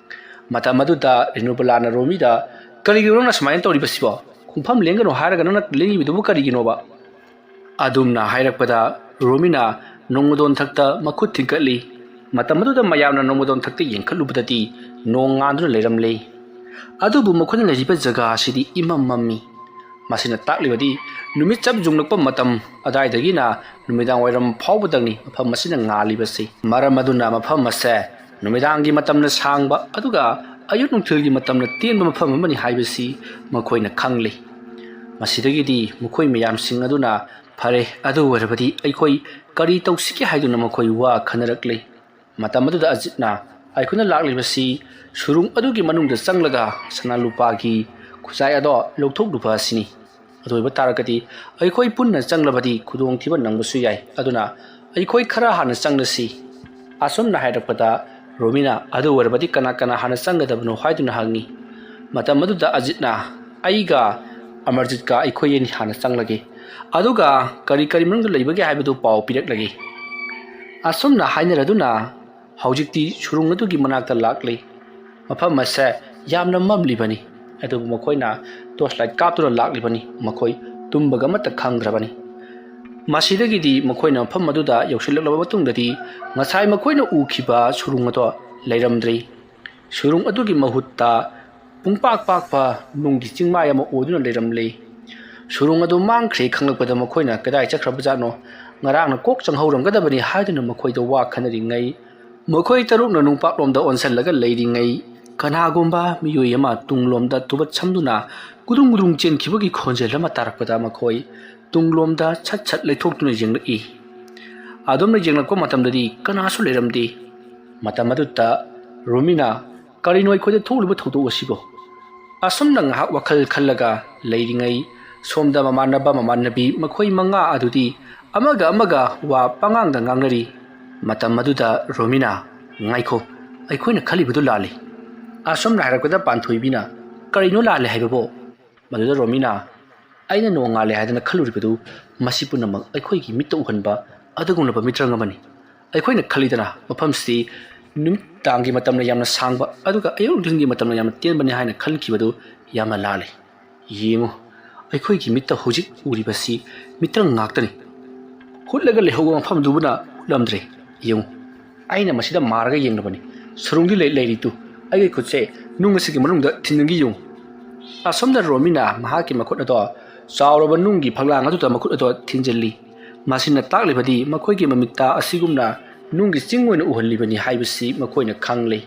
ꯃꯇꯝ ꯑꯗꯨꯗ ꯔꯦꯅꯨꯕꯂꯥꯅ ꯔꯣꯃꯤꯗ, "ꯀꯔꯤꯒꯤꯅꯣ ꯅꯪꯅ ꯁꯨꯃꯥꯏꯅ ꯇꯧꯔꯤꯕꯁꯤꯕꯣ? ꯈꯣꯡꯐꯝ ꯂꯦꯡꯒꯅꯨ ꯍꯥꯏꯔꯒ ꯅꯪꯅ ꯂꯦꯡꯉꯤꯕꯗꯨꯕꯨ ꯀꯔꯤꯒꯤꯅꯣꯕ?" ꯑꯗꯨꯝꯅ ꯍꯥꯏꯔꯛꯄꯗ ꯔꯣꯃꯤꯅ ꯅꯣꯡꯃꯗꯣꯟꯊꯛꯇ ꯃꯈꯨꯠ ꯊꯤꯡꯀꯠꯂꯤ꯫ ꯃꯇꯝ ꯑꯗꯨꯗ ꯃꯌꯥꯝꯅ ꯅꯣꯡꯃꯗꯣꯟꯊꯛꯇ ꯌꯦꯡꯈꯠꯂꯨꯕꯗꯗꯤ ꯅꯣꯡ ꯉꯥꯟꯗꯨꯅ ꯂꯩꯔꯝꯂꯦ꯫ ꯑꯗꯨꯕꯨ ꯃꯈꯣꯏꯅ ꯂꯩꯔꯤꯕ ꯖꯒꯥ ꯑꯁꯤꯗꯤ ꯏꯃꯝ ꯃꯝꯃꯤ꯫ ꯃꯁꯤꯅ ꯇꯥꯛꯂꯤꯕꯗꯤ ꯅꯨꯃꯤꯠ ꯆꯞ ꯌꯨꯡꯂꯛꯄ ꯃꯇꯝ ꯑꯗꯥꯏꯗꯒꯤꯅ ꯅꯨꯃꯤꯗꯥꯡ ꯋꯥꯏꯔꯝ ꯐꯥꯎꯕꯗꯪꯅꯤ ꯃꯐꯝ ꯑꯁꯤꯅ ꯉꯥꯜꯂꯤꯕꯁꯤ꯫ ꯃꯔꯝ ꯑꯗꯨꯅ ꯃꯐꯝ ꯑꯁꯦ ꯅꯨꯃꯤꯗꯥꯡꯒꯤ ꯃꯇꯝꯅ ꯁꯥꯡꯕ ꯑꯗꯨꯒ ꯑꯌꯨꯛ ꯅꯨꯡꯊꯤꯜꯒꯤ ꯃꯇꯝꯅ ꯇꯦꯟꯕ ꯃꯐꯝ ꯑꯃꯅꯤ ꯍꯥꯏꯕꯁꯤ ꯃꯈꯣꯏꯅ ꯈꯪꯂꯤ꯫ ꯃꯁꯤꯗꯒꯤꯗꯤ ꯃꯈꯣꯏ ꯃꯌꯥꯝꯁꯤꯡ ꯑꯗꯨꯅ, "ꯐꯔꯦ, ꯑꯗꯨ ꯑꯣꯏꯔꯕꯗꯤ ꯑꯩꯈꯣꯏ ꯀꯔꯤ ꯇꯧꯁꯤꯒꯦ?" ꯍꯥꯏꯗꯨꯅ ꯃꯈꯣꯏ ꯋꯥ ꯈꯟꯅꯔꯛꯂꯤ꯫ ꯃꯇꯝ ꯑꯗꯨꯗ ꯑꯖꯤꯠꯅ, "ꯑꯩꯈꯣꯏꯅ ꯂꯥꯛꯂꯤꯕꯁꯤ ꯁꯨꯔꯨꯡ ꯑꯗꯨꯒꯤ ꯃꯅꯨꯡꯗ ꯆꯪꯂꯒ ꯁꯅꯥ ꯂꯨꯄꯥꯒꯤ ꯈꯨꯠꯁꯥꯏ ꯑꯗꯣ ꯂꯧꯊꯣꯛꯂꯨꯕ ꯑꯁꯤꯅꯤ꯫ ꯑꯗꯨ ꯑꯣꯏꯕ ꯇꯥꯔꯒꯗꯤ ꯑꯩꯈꯣꯏ ꯄꯨꯟꯅ ꯆꯪꯂꯕꯗꯤ ꯈꯨꯗꯣꯡꯊꯤꯕ ꯅꯪꯕꯁꯨ ꯌꯥꯏ꯫ ꯑꯗꯨꯅ ꯑꯩꯈꯣꯏ ꯈꯔ ꯍꯥꯟꯅ ꯆꯪꯂꯁꯤ꯫" ꯑꯁꯨꯝꯅ ꯍꯥꯏꯔꯛꯄꯗ ꯔꯣꯃꯤꯅ, "ꯑꯗꯨ ꯑꯣꯏꯔꯕꯗꯤ ꯀꯅꯥ ꯀꯅꯥ ꯍꯥꯟꯅ ꯆꯪꯒꯗꯕꯅꯣ?" ꯍꯥꯏꯗꯨꯅ ꯍꯪꯉꯤ꯫ ꯃꯇꯝ ꯑꯗꯨꯗ ꯑꯖꯤꯠꯅ, "ꯑꯩꯒ ꯑꯃꯔꯖꯤꯠꯀ ꯑꯩꯈꯣꯏ ꯑꯅꯤ ꯍꯥꯟꯅ ꯆꯪꯂꯒꯦ, ꯑꯗꯨꯒ ꯀꯔꯤ ꯀꯔꯤ ꯃꯅꯨꯡꯗ ꯂꯩꯕꯒꯦ ꯍꯥꯏꯕꯗꯨ ꯄꯥꯎ ꯄꯤꯔꯛꯂꯒꯦ꯫" ꯑꯁꯨꯝꯅ ꯍꯥꯏꯅꯔꯗꯨꯅ ꯍꯧꯖꯤꯛꯇꯤ ꯁꯨꯔꯨꯡ ꯑꯗꯨꯒꯤ ꯃꯅꯥꯛꯇ ꯂꯥꯛꯂꯤ꯫ ꯃꯐꯝ ꯑꯁꯦ ꯌꯥꯝꯅ ꯃꯝꯂꯤꯕꯅꯤ, ꯑꯗꯨꯕꯨ ꯃꯈꯣꯏꯅ ꯇꯣꯔꯆ ꯂꯥꯏꯠ ꯀꯥꯞꯇꯨꯅ ꯂꯥꯛꯂꯤꯕꯅꯤ꯫ ꯃꯈꯣꯏ ꯇꯨꯝꯕꯒ ꯑꯃꯠꯇ ꯈꯪꯗ꯭ꯔꯕꯅꯤ꯫ ꯃꯁꯤꯗꯒꯤꯗꯤ ꯃꯈꯣꯏꯅ ꯃꯐꯝ ꯑꯗꯨꯗ ꯌꯧꯁꯤꯜꯂꯛꯂꯕ ꯃꯇꯨꯡꯗꯗꯤ ꯉꯁꯥꯏ ꯃꯈꯣꯏꯅ ꯎꯈꯤꯕ ꯁꯨꯔꯨꯡ ꯑꯗꯣ ꯂꯩꯔꯝꯗ꯭ꯔꯦ꯫ ꯁꯨꯔꯨꯡ ꯑꯗꯨꯒꯤ ꯃꯍꯨꯠꯇ ꯄꯨꯡꯄꯥꯛ ꯄꯥꯛꯄ ꯅꯨꯡꯒꯤ ꯆꯤꯡꯃꯥꯏ ꯑꯃ ꯑꯣꯏꯗꯨꯅ ꯂꯩꯔꯝꯂꯦ꯫ ꯁꯨꯔꯨꯡ ꯑꯗꯨ ꯃꯥꯡꯈ꯭ꯔꯦ ꯈꯪꯂꯛꯄꯗ ꯃꯈꯣꯏꯅ ꯀꯗꯥꯏ ꯆꯠꯈ꯭ꯔꯕꯖꯥꯠꯅꯣ? ꯉꯔꯥꯡꯅ ꯀꯣꯛ ꯆꯪꯍꯧꯔꯝꯒꯗꯕꯅꯤ ꯍꯥꯏꯗꯨꯅ ꯃꯈꯣꯏꯗ ꯋꯥ ꯈꯟꯅꯔꯤꯉꯩ, ꯃꯈꯣꯏ ꯇꯔꯨꯛꯅ ꯅꯨꯡꯄꯥꯛꯂꯣꯝꯗ ꯑꯣꯟꯁꯤꯜꯂꯒ ꯂꯩꯔꯤꯉꯩ, ꯀꯅꯥꯒꯨꯝꯕ ꯃꯤꯑꯣꯏ ꯑꯃ ꯇꯨꯡꯂꯣꯝꯗ ꯇꯨꯕꯠ ꯁꯝꯗꯨꯅ ꯒꯨꯗꯨꯡ ꯒꯨꯗꯨꯡ ꯆꯦꯟꯈꯤꯕꯒꯤ ꯈꯣꯟꯖꯦꯜ ꯑꯃ ꯇꯥꯔꯛꯄꯗ ꯃꯈꯣꯏ ꯇꯨꯡꯂꯣꯝꯗ ꯁꯠ ꯁꯠ ꯂꯩꯊꯣꯛꯇꯨꯅ ꯌꯦꯡꯂꯛꯏ꯫ ꯑꯗꯨꯝꯅ ꯌꯦꯡꯂꯛꯄ ꯃꯇꯝꯗꯗꯤ ꯀꯅꯥꯁꯨ ꯂꯩꯔꯝꯗꯦ꯫ ꯃꯇꯝ ꯑꯗꯨꯗ ꯔꯣꯃꯤꯅ, "ꯀꯔꯤꯅꯣ ꯑꯩꯈꯣꯏꯗ ꯊꯣꯛꯂꯤꯕ ꯊꯧꯗꯣꯛ ꯑꯁꯤꯕꯣ? ꯑꯁꯨꯝꯅ ꯉꯥꯏꯍꯥꯛ ꯋꯥꯈꯜ ꯈꯜꯂꯒ ꯂꯩꯔꯤꯉꯩ, ꯁꯣꯝꯗ ꯃꯃꯥꯟꯅꯕ ꯃꯃꯥꯟꯅꯕꯤ ꯃꯈꯣꯏ ꯃꯉꯥ ꯑꯗꯨꯗꯤ ꯑꯃꯒ ꯑꯃꯒ ꯋꯥ ꯄꯉꯥꯡꯗ ꯉꯥꯡꯅꯔꯤ꯫ ꯃꯇꯝ ꯑꯗꯨꯗ ꯔꯣꯃꯤꯅ, "ꯉꯥꯏꯈꯣ, ꯑꯩꯈꯣꯏꯅ ꯈꯜꯂꯤꯕꯗꯨ ꯂꯥꯜꯂꯤ꯫" ꯑꯁꯨꯝꯅ ꯍꯥꯏꯔꯛꯄꯗ ꯄꯥꯟꯊꯣꯏꯕꯤꯅ, "ꯀꯔꯤꯅꯣ ꯂꯥꯜꯂꯦ ꯍꯥꯏꯕꯕꯣ?" ꯃꯗꯨꯗ ꯔꯣꯃꯤꯅ, "ꯑꯩꯅ ꯅꯣꯡꯉꯥꯜꯂꯦ ꯍꯥꯏꯗꯅ ꯈꯜꯂꯨꯔꯤꯕꯗꯨ ꯃꯁꯤ ꯄꯨꯝꯅꯃꯛ ꯑꯩꯈꯣꯏꯒꯤ ꯃꯤꯠꯇ ꯎꯍꯟꯕ ꯑꯗꯨꯒꯨꯝꯂꯕ ꯃꯤꯇ꯭ꯔꯪ ꯑꯃꯅꯤ꯫ ꯑꯩꯈꯣꯏꯅ ꯈꯜꯂꯤꯗꯅ ꯃꯐꯝꯁꯤ ꯅꯨꯃꯤꯗꯥꯡꯒꯤ ꯃꯇꯝꯅ ꯌꯥꯝꯅ ꯁꯥꯡꯕ ꯑꯗꯨꯒ ꯑꯌꯨꯛ ꯅꯨꯡꯊꯤꯜꯒꯤ ꯃꯇꯝꯅ ꯌꯥꯝꯅ ꯇꯦꯟꯕꯅꯤ ꯍꯥꯏꯅ ꯈꯟꯈꯤꯕꯗꯨ ꯌꯥꯝꯅ ꯂꯥꯜꯂꯤ꯫ ꯌꯦꯡꯉꯨ, ꯑꯩꯈꯣꯏꯒꯤ ꯃꯤꯠꯇ ꯍꯧꯖꯤꯛ ꯎꯔꯤꯕꯁꯤ ꯃꯤꯇ꯭ꯔꯪ ꯉꯥꯛꯇꯅꯤ꯫ ꯍꯨꯠꯂꯒ ꯂꯩꯍꯧꯕ ꯃꯐꯝꯗꯨꯕꯨꯅ ꯍꯨꯠꯂꯝꯗ꯭ꯔꯦ꯫ ꯌꯦꯡꯉꯨ, ꯑꯩꯅ ꯃꯁꯤꯗ ꯃꯥꯔꯒ ꯌꯦꯡꯂꯕꯅꯤ꯫ ꯁꯨꯔꯨꯡꯗꯤ ꯂꯩ-, ꯂꯩꯔꯤꯗꯨ ꯑꯩꯒꯤ ꯈꯨꯠꯁꯦ ꯅꯨꯡ ꯑꯁꯤꯒꯤ ꯃꯅꯨꯡꯗ ꯊꯤꯟꯖꯤꯟꯒꯦ ꯌꯦꯡꯉꯨ꯫" ꯑꯁꯣꯝꯗ ꯔꯣꯃꯤꯅ ꯃꯍꯥꯛꯀꯤ ꯃꯈꯨꯠ ꯑꯗꯣ ꯆꯥꯎꯔꯕ ꯅꯨꯡꯒꯤ ꯐꯛꯂꯥꯡ ꯑꯗꯨꯗ ꯃꯈꯨꯠ ꯑꯗꯣ ꯊꯤꯟꯖꯤꯜꯂꯤ꯫ ꯃꯁꯤꯅ ꯇꯥꯛꯂꯤꯕꯗꯤ ꯃꯈꯣꯏꯒꯤ ꯃꯃꯤꯠꯇ ꯑꯁꯤꯒꯨꯝꯅ ꯅꯨꯡꯒꯤ ꯆꯤꯡ ꯑꯣꯏꯅ ꯎꯍꯜꯂꯤꯕꯅꯤ ꯍꯥꯏꯕꯁꯤ ꯃꯈꯣꯏꯅ ꯈꯪꯂꯦ꯫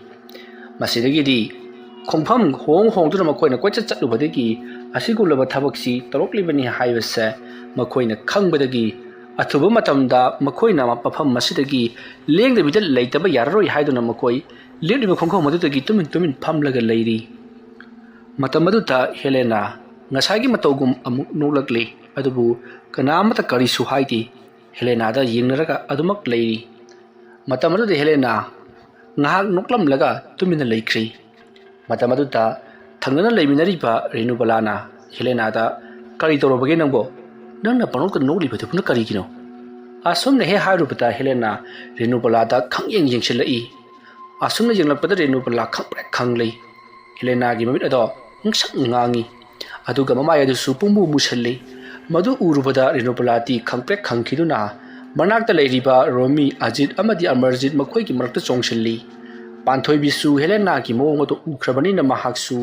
ꯃꯁꯤꯗꯒꯤꯗꯤ ꯈꯣꯡꯐꯝ ꯍꯣꯡ ꯍꯣꯡꯗꯨꯅ ꯃꯈꯣꯏꯅ ꯀꯣꯏꯆꯠ ꯆꯠꯂꯨꯕꯗꯒꯤ ꯑꯁꯤꯒꯨꯝꯂꯕ ꯊꯕꯛꯁꯤ ꯇꯧꯔꯛꯂꯤꯕꯅꯤ ꯍꯥꯏꯕꯁꯦ ꯃꯈꯣꯏꯅ ꯈꯪꯕꯗꯒꯤ ꯑꯊꯨꯕ ꯃꯇꯝꯗ ꯃꯈꯣꯏꯅ ꯃꯐꯝ ꯑꯁꯤꯗꯒꯤ ꯂꯦꯡꯗꯕꯤꯗ ꯂꯩꯇꯕ ꯌꯥꯔꯔꯣꯏ ꯍꯥꯏꯗꯨꯅ ꯃꯈꯣꯏ ꯂꯦꯞꯂꯤꯕ ꯈꯣꯡꯐꯝ ꯑꯗꯨꯗꯒꯤ ꯇꯨꯃꯤꯟ ꯇꯨꯃꯤꯟ ꯐꯝꯂꯒ ꯂꯩꯔꯤ꯫ ꯃꯇꯝ ꯑꯗꯨꯗ ꯍꯦꯂꯦꯅꯥ ꯉꯁꯥꯏꯒꯤ ꯃꯇꯧꯒꯨꯝ ꯑꯃꯨꯛ ꯅꯣꯛꯂꯛꯂꯤ, ꯑꯗꯨꯕꯨ ꯀꯅꯥꯃꯠꯇ ꯀꯔꯤꯁꯨ ꯍꯥꯏꯗꯦ꯫ ꯍꯦꯂꯦꯅꯥꯗ ꯌꯦꯡꯅꯔꯒ ꯑꯗꯨꯃꯛ ꯂꯩꯔꯤ꯫ ꯃꯇꯝ ꯑꯗꯨꯗ ꯍꯦꯂꯦꯅꯥ ꯉꯥꯏꯍꯥꯛ ꯅꯣꯛꯂꯝꯂꯒ ꯇꯨꯃꯤꯟꯅ ꯂꯩꯈ꯭ꯔꯤ꯫ ꯃꯇꯝ ꯑꯗꯨꯗ ꯊꯪꯅꯅ ꯂꯩꯃꯤꯟꯅꯔꯤꯕ ꯔꯦꯅꯨꯕꯂꯥꯅ ꯍꯦꯂꯦꯅꯥꯗ, "ꯀꯔꯤ ꯇꯧꯔꯕꯒꯦ ꯅꯪꯕꯣ? ꯅꯪꯅ ꯄꯪꯅꯣꯛꯇ ꯅꯣꯛꯂꯤꯕꯗꯨꯕꯨꯅ ꯀꯔꯤꯒꯤꯅꯣ?" ꯑꯁꯨꯝꯅ ꯍꯦꯛ ꯍꯥꯏꯔꯨꯕꯗ ꯍꯦꯂꯦꯅꯥ ꯔꯦꯅꯨꯕꯂꯥꯗ ꯈꯪꯌꯦꯡ ꯌꯦꯡꯁꯤꯜꯂꯛꯏ꯫ ꯑꯁꯨꯝꯅ ꯌꯦꯡꯂꯛꯄꯗ ꯔꯦꯅꯨꯕꯂꯥ ꯈꯪꯄ꯭ꯔꯦꯛ ꯈꯪꯂꯩ꯫ ꯍꯦꯂꯦꯅꯥꯒꯤ ꯃꯃꯤꯠ ꯑꯗꯣ ꯉꯁꯪ ꯉꯥꯡꯉꯤ, ꯑꯗꯨꯒ ꯃꯃꯥꯏ ꯑꯗꯨꯁꯨ ꯄꯨꯡꯃꯨ ꯃꯨꯁꯜꯂꯤ꯫ ꯃꯗꯨ ꯎꯔꯨꯕꯗ ꯔꯦꯅꯨꯕꯂꯥꯗꯤ ꯈꯪꯄ꯭ꯔꯦꯛ ꯈꯪꯈꯤꯗꯨꯅ ꯃꯅꯥꯛꯇ ꯂꯩꯔꯤꯕ ꯔꯣꯃꯤ, ꯑꯖꯤꯠ ꯑꯃꯗꯤ ꯑꯃꯔꯖꯤꯠ ꯃꯈꯣꯏꯒꯤ ꯃꯔꯛꯇ ꯆꯣꯡꯁꯤꯜꯂꯤ꯫ ꯄꯥꯟꯊꯣꯏꯕꯤꯁꯨ ꯍꯦꯂꯦꯅꯥꯒꯤ ꯃꯑꯣꯡ ꯑꯗꯨ ꯎꯈ꯭ꯔꯕꯅꯤꯅ ꯃꯍꯥꯛꯁꯨ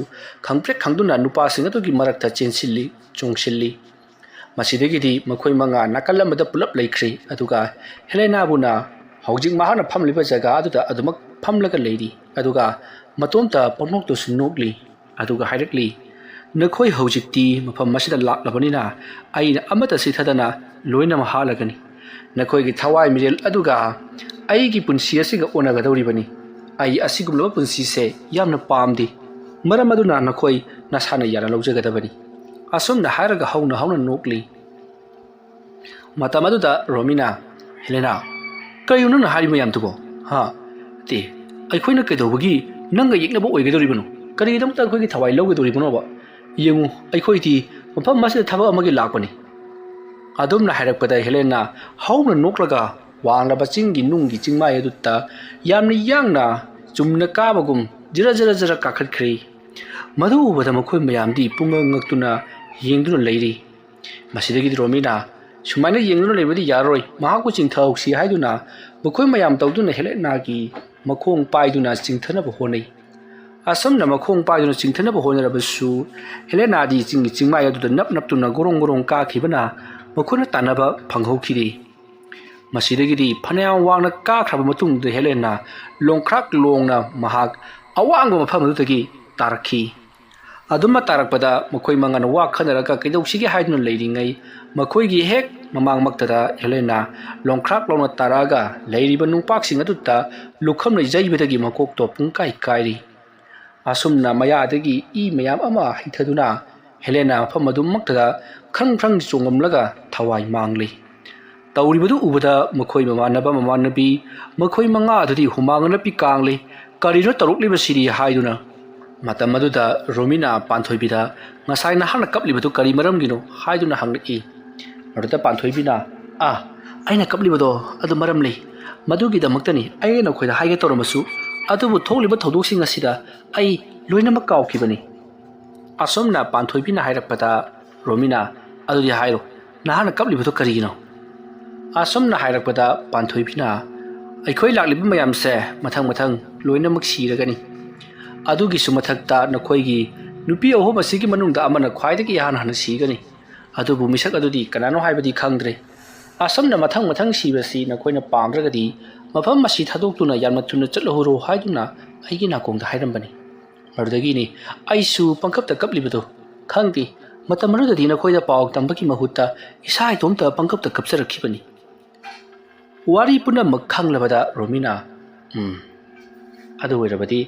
ꯈꯪꯄ꯭ꯔꯦꯛ ꯈꯪꯗꯨꯅ ꯅꯨꯄꯥꯁꯤꯡ ꯑꯗꯨꯒꯤ ꯃꯔꯛꯇ ꯆꯦꯟꯁꯤꯜꯂꯤ, ꯆꯣꯡꯁꯤꯜꯂꯤ꯫ ꯃꯁꯤꯗꯒꯤꯗꯤ ꯃꯈꯣꯏ ꯃꯉꯥ ꯅꯥꯀꯜ ꯑꯃꯗ ꯄꯨꯂꯞ ꯂꯩꯈ꯭ꯔꯤ, ꯑꯗꯨꯒ ꯍꯦꯂꯦꯅꯥꯕꯨꯅ ꯍꯧꯖꯤꯛ ꯃꯍꯥꯛꯅ ꯐꯝꯂꯤꯕ ꯖꯒꯥ ꯑꯗꯨꯗ ꯑꯗꯨꯃꯛ ꯐꯝꯂꯒ ꯂꯩꯔꯤ, ꯑꯗꯨꯒ ꯃꯇꯣꯝꯇ ꯄꯪꯅꯣꯛꯇꯁꯨ ꯅꯣꯛꯂꯤ꯫ ꯑꯗꯨꯒ ꯍꯥꯏꯔꯛꯂꯤ, "ꯅꯈꯣꯏ ꯍꯧꯖꯤꯛꯇꯤ ꯃꯐꯝ ꯑꯁꯤꯗ ꯂꯥꯛꯂꯕꯅꯤꯅ ꯑꯩꯅ ꯑꯃꯠꯇ ꯆꯤꯊꯗꯅ ꯂꯣꯏꯅꯃꯛ ꯍꯥꯠꯂꯒꯅꯤ꯫ ꯅꯈꯣꯏꯒꯤ ꯊꯋꯥꯏ ꯃꯤꯔꯦꯜ ꯑꯗꯨꯒ ꯑꯩꯒꯤ ꯄꯨꯟꯁꯤ ꯑꯁꯤꯒ ꯑꯣꯟꯅꯒꯗꯧꯔꯤꯕꯅꯤ꯫ ꯑꯩ ꯑꯁꯤꯒꯨꯝꯂꯕ ꯄꯨꯟꯁꯤꯁꯦ ꯌꯥꯝꯅ ꯄꯥꯝꯗꯦ꯫ ꯃꯔꯝ ꯑꯗꯨꯅ ꯅꯈꯣꯏ ꯅꯁꯥꯅ ꯌꯥꯅ ꯂꯧꯖꯒꯗꯕꯅꯤ꯫ ꯑꯁꯨꯝꯅ ꯍꯥꯏꯔꯒ ꯍꯧꯅ ꯍꯧꯅ ꯅꯣꯛꯂꯤ꯫ ꯃꯇꯝ ꯑꯗꯨꯗ ꯔꯣꯃꯤꯅ, "ꯍꯦꯂꯦꯅꯥ, ꯀꯔꯤꯅꯣ ꯅꯪꯅ ꯍꯥꯏꯔꯤ ꯃꯌꯥꯝꯗꯨꯕꯣ? ꯍꯥ? ꯇꯦ, ꯑꯩꯈꯣꯏꯅ ꯀꯩꯗꯧꯕꯒꯤ ꯅꯪꯒ ꯌꯦꯛꯅꯕ ꯑꯣꯏꯒꯗꯧꯔꯤꯕꯅꯣ? ꯀꯔꯤꯒꯤꯗꯃꯛꯇ ꯑꯩꯈꯣꯏꯒꯤ ꯊꯋꯥꯏ ꯂꯧꯒꯗꯧꯔꯤꯕꯅꯣꯕ? ꯌꯦꯡꯉꯨ, ꯑꯩꯈꯣꯏꯗꯤ ꯃꯐꯝ ꯑꯁꯤꯗ ꯊꯕꯛ ꯑꯃꯒꯤ ꯂꯥꯛꯄꯅꯤ꯫" ꯑꯗꯨꯝꯅ ꯍꯥꯏꯔꯛꯄꯗ ꯍꯦꯂꯦꯅꯥ ꯍꯧꯅ ꯅꯣꯛꯂꯒ ꯋꯥꯡꯂꯕ ꯆꯤꯡꯒꯤ ꯅꯨꯡꯒꯤ ꯆꯤꯡꯃꯥꯏ ꯑꯗꯨꯗ ꯌꯥꯝꯅ ꯌꯥꯡꯅ ꯆꯨꯝꯅ ꯀꯥꯕꯒꯨꯝ ꯖꯔ ꯖꯔ ꯖꯔ ꯀꯥꯈꯠꯈ꯭ꯔꯦ꯫ ꯃꯗꯨ ꯎꯕꯗ ꯃꯈꯣꯏ ꯃꯌꯥꯝꯗꯤ ꯄꯨꯡꯉꯛ ꯉꯛꯇꯨꯅ ꯌꯦꯡꯗꯨꯅ ꯂꯩꯔꯤ꯫ ꯃꯁꯤꯗꯒꯤꯗꯤ ꯔꯣꯃꯤꯅꯥ ꯁꯨꯃꯥꯏꯅ ꯌꯦꯡꯗꯨꯅ ꯂꯩꯕꯗꯤ ꯌꯥꯔꯔꯣꯏ, ꯃꯍꯥꯛꯄꯨ ꯆꯤꯡꯊꯍꯧꯁꯤ ꯍꯥꯏꯗꯨꯅ ꯃꯈꯣꯏ ꯃꯌꯥꯝ ꯇꯧꯗꯨꯅ ꯍꯦꯂꯦꯅꯥꯒꯤ ꯃꯈꯣꯡ ꯄꯥꯏꯗꯨꯅ ꯆꯤꯡꯊꯅꯕ ꯍꯣꯠꯅꯩ꯫ ꯑꯁꯨꯝꯅ ꯃꯈꯣꯡ ꯄꯥꯏꯗꯨꯅ ꯆꯤꯡꯊꯅꯕ ꯍꯣꯠꯅꯔꯕꯁꯨ ꯍꯦꯂꯦꯅꯥꯗꯤ ꯆꯤꯡꯒꯤ ꯆꯤꯡꯃꯥꯏ ꯑꯗꯨꯗ ꯅꯞ ꯅꯞꯇꯨꯅ ꯒꯣꯔꯣꯡ ꯒꯣꯔꯣꯡ ꯀꯥꯈꯤꯕꯅ ꯃꯈꯣꯏꯅ ꯇꯥꯟꯅꯕ ꯐꯪꯍꯧꯈꯤꯗꯦ꯫ ꯃꯁꯤꯗꯒꯤꯗꯤ ꯐꯅꯌꯥꯝ ꯋꯥꯡꯅ ꯀꯥꯈ꯭ꯔꯕ ꯃꯇꯨꯡꯗ ꯍꯦꯂꯦꯅꯥ ꯂꯣꯡꯈ꯭ꯔꯥꯛ ꯂꯣꯡꯅ ꯃꯍꯥꯛ ꯑꯋꯥꯡꯕ ꯃꯐꯝ ꯑꯗꯨꯗꯒꯤ ꯇꯥꯔꯛꯈꯤ꯫ ꯑꯗꯨꯝꯅ ꯇꯥꯔꯛꯄꯗ ꯃꯈꯣꯏ ꯃꯉꯥꯅ ꯋꯥ ꯈꯟꯅꯔꯒ ꯀꯩꯗꯧꯁꯤꯒꯦ ꯍꯥꯏꯗꯨꯅ ꯂꯩꯔꯤꯉꯩ, ꯃꯈꯣꯏꯒꯤ ꯍꯦꯛ ꯃꯃꯥꯡꯃꯛꯇꯗ ꯍꯦꯂꯦꯅꯥ ꯂꯣꯡꯈ꯭ꯔꯥꯛ ꯂꯣꯡꯅ ꯇꯥꯔꯛꯑꯒ ꯂꯩꯔꯤꯕ ꯅꯨꯡꯄꯥꯛꯁꯤꯡ ꯑꯗꯨꯗ ꯂꯨꯈꯝꯅ ꯌꯩꯕꯗꯒꯤ ꯃꯀꯣꯛꯇꯣ ꯄꯨꯡꯀꯥꯏ ꯀꯥꯏꯔꯤ꯫ ꯑꯁꯨꯝꯅ ꯃꯌꯥꯗꯒꯤ ꯏ ꯃꯌꯥꯝ ꯑꯃ ꯍꯩꯊꯗꯨꯅ ꯍꯦꯂꯦꯅꯥ ꯃꯐꯝ ꯑꯗꯨꯃꯛꯇꯗ ꯈ꯭ꯔꯪ ꯈ꯭ꯔꯪ ꯆꯣꯡꯉꯝꯂꯒ ꯊꯋꯥꯏ ꯃꯥꯡꯂꯤ꯫ ꯇꯧꯔꯤꯕꯗꯨ ꯎꯕꯗ ꯃꯈꯣꯏ ꯃꯃꯥꯟꯅꯕ ꯃꯃꯥꯟꯅꯕꯤ ꯃꯈꯣꯏ ꯃꯉꯥ ꯑꯗꯨꯗꯤ ꯍꯨꯃꯥꯡ ꯑꯅꯞꯄꯤ ꯀꯥꯡꯂꯤ꯫ "ꯀꯔꯤꯅꯣ ꯇꯧꯔꯛꯂꯤꯕꯁꯤꯗꯤ?" ꯍꯥꯏꯗꯨꯅ꯫ ꯃꯇꯝ ꯑꯗꯨꯗ ꯔꯣꯃꯤꯅꯥ ꯄꯥꯟꯊꯣꯏꯕꯤꯗ, "ꯉꯁꯥꯏ ꯅꯍꯥꯛꯅ ꯀꯞꯂꯤꯕꯗꯨ ꯀꯔꯤ ꯃꯔꯝꯒꯤꯅꯣ?" ꯍꯥꯏꯗꯨꯅ ꯍꯪꯂꯛꯏ꯫ ꯃꯗꯨꯗ ꯄꯥꯟꯊꯣꯏꯕꯤꯅ, "ꯑꯥ, ꯑꯩꯅ ꯀꯞꯂꯤꯕꯗꯣ ꯑꯗꯨ ꯃꯔꯝ ꯂꯩ꯫ ꯃꯗꯨꯒꯤꯗꯃꯛꯇꯅꯤ ꯑꯩꯅ ꯅꯈꯣꯏꯗ ꯍꯥꯏꯒꯦ ꯇꯧꯔꯝꯕꯁꯨ, ꯑꯗꯨꯕꯨ ꯊꯣꯛꯂꯤꯕ ꯊꯧꯗꯣꯛꯁꯤꯡ ꯑꯁꯤꯗ ꯑꯩ ꯂꯣꯏꯅꯃꯛ ꯀꯥꯎꯈꯤꯕꯅꯤ꯫" ꯑꯁꯨꯝꯅ ꯄꯥꯟꯊꯣꯏꯕꯤꯅ ꯍꯥꯏꯔꯛꯄꯗ ꯔꯣꯃꯤꯅꯥ, "ꯑꯗꯨꯗꯤ ꯍꯥꯏꯔꯣ, ꯅꯍꯥꯛꯅ ꯀꯞꯂꯤꯕꯗꯣ ꯀꯔꯤꯒꯤꯅꯣ?" ꯑꯁꯨꯝꯅ ꯍꯥꯏꯔꯛꯄꯗ ꯄꯥꯟꯊꯣꯏꯕꯤꯅ, "ꯑꯩꯈꯣꯏ ꯂꯥꯛꯂꯤꯕ ꯃꯌꯥꯝꯁꯦ ꯃꯊꯪ ꯃꯊꯪ ꯂꯣꯏꯅꯃꯛ ꯁꯤꯔꯒꯅꯤ꯫ ꯑꯗꯨꯒꯤꯁꯨ ꯃꯊꯛꯇ ꯅꯈꯣꯏꯒꯤ ꯅꯨꯄꯤ ꯑꯍꯨꯝ ꯑꯁꯤꯒꯤ ꯃꯅꯨꯡꯗ ꯑꯃꯅ ꯈ꯭ꯋꯥꯏꯗꯒꯤ ꯏꯍꯥꯟ ꯍꯥꯟꯅ ꯁꯤꯒꯅꯤ꯫ ꯑꯗꯨꯕꯨ ꯃꯤꯁꯛ ꯑꯗꯨꯗꯤ ꯀꯅꯥꯅꯣ ꯍꯥꯏꯕꯗꯤ ꯈꯪꯗ꯭ꯔꯦ꯫ ꯑꯁꯨꯝꯅ ꯃꯊꯪ ꯃꯊꯪ ꯁꯤꯕꯁꯤ ꯅꯈꯣꯏꯅ ꯄꯥꯝꯗ꯭ꯔꯒꯗꯤ ꯃꯐꯝ ꯑꯁꯤ ꯊꯥꯗꯣꯛꯇꯨꯅ ꯌꯥꯝꯅ ꯊꯨꯅ ꯆꯠꯂꯍꯧꯔꯣ ꯍꯥꯏꯗꯨꯅ ꯑꯩꯒꯤ ꯅꯥꯀꯣꯡꯗ ꯍꯥꯏꯔꯝꯕꯅꯤ꯫ ꯃꯗꯨꯗꯒꯤꯅꯤ ꯑꯩꯁꯨ ꯄꯪꯀꯞꯇ ꯀꯞꯂꯤꯕꯗꯣ꯫ ꯈꯪꯗꯦ, ꯃꯇꯝ ꯑꯗꯨꯗꯗꯤ ꯅꯈꯣꯏꯗ ꯄꯥꯎ ꯇꯝꯕꯒꯤ ꯃꯍꯨꯠꯇ ꯏꯁꯥ ꯏꯇꯣꯝꯇ ꯄꯪꯀꯞꯇ ꯀꯞꯆꯔꯛꯈꯤꯕꯅꯤ꯫" ꯋꯥꯔꯤ ꯄꯨꯝꯅꯃꯛ ꯈꯪꯂꯕꯗ ꯔꯣꯃꯤꯅꯥ, "ꯎꯝ, ꯑꯗꯨ ꯑꯣꯏꯔꯕꯗꯤ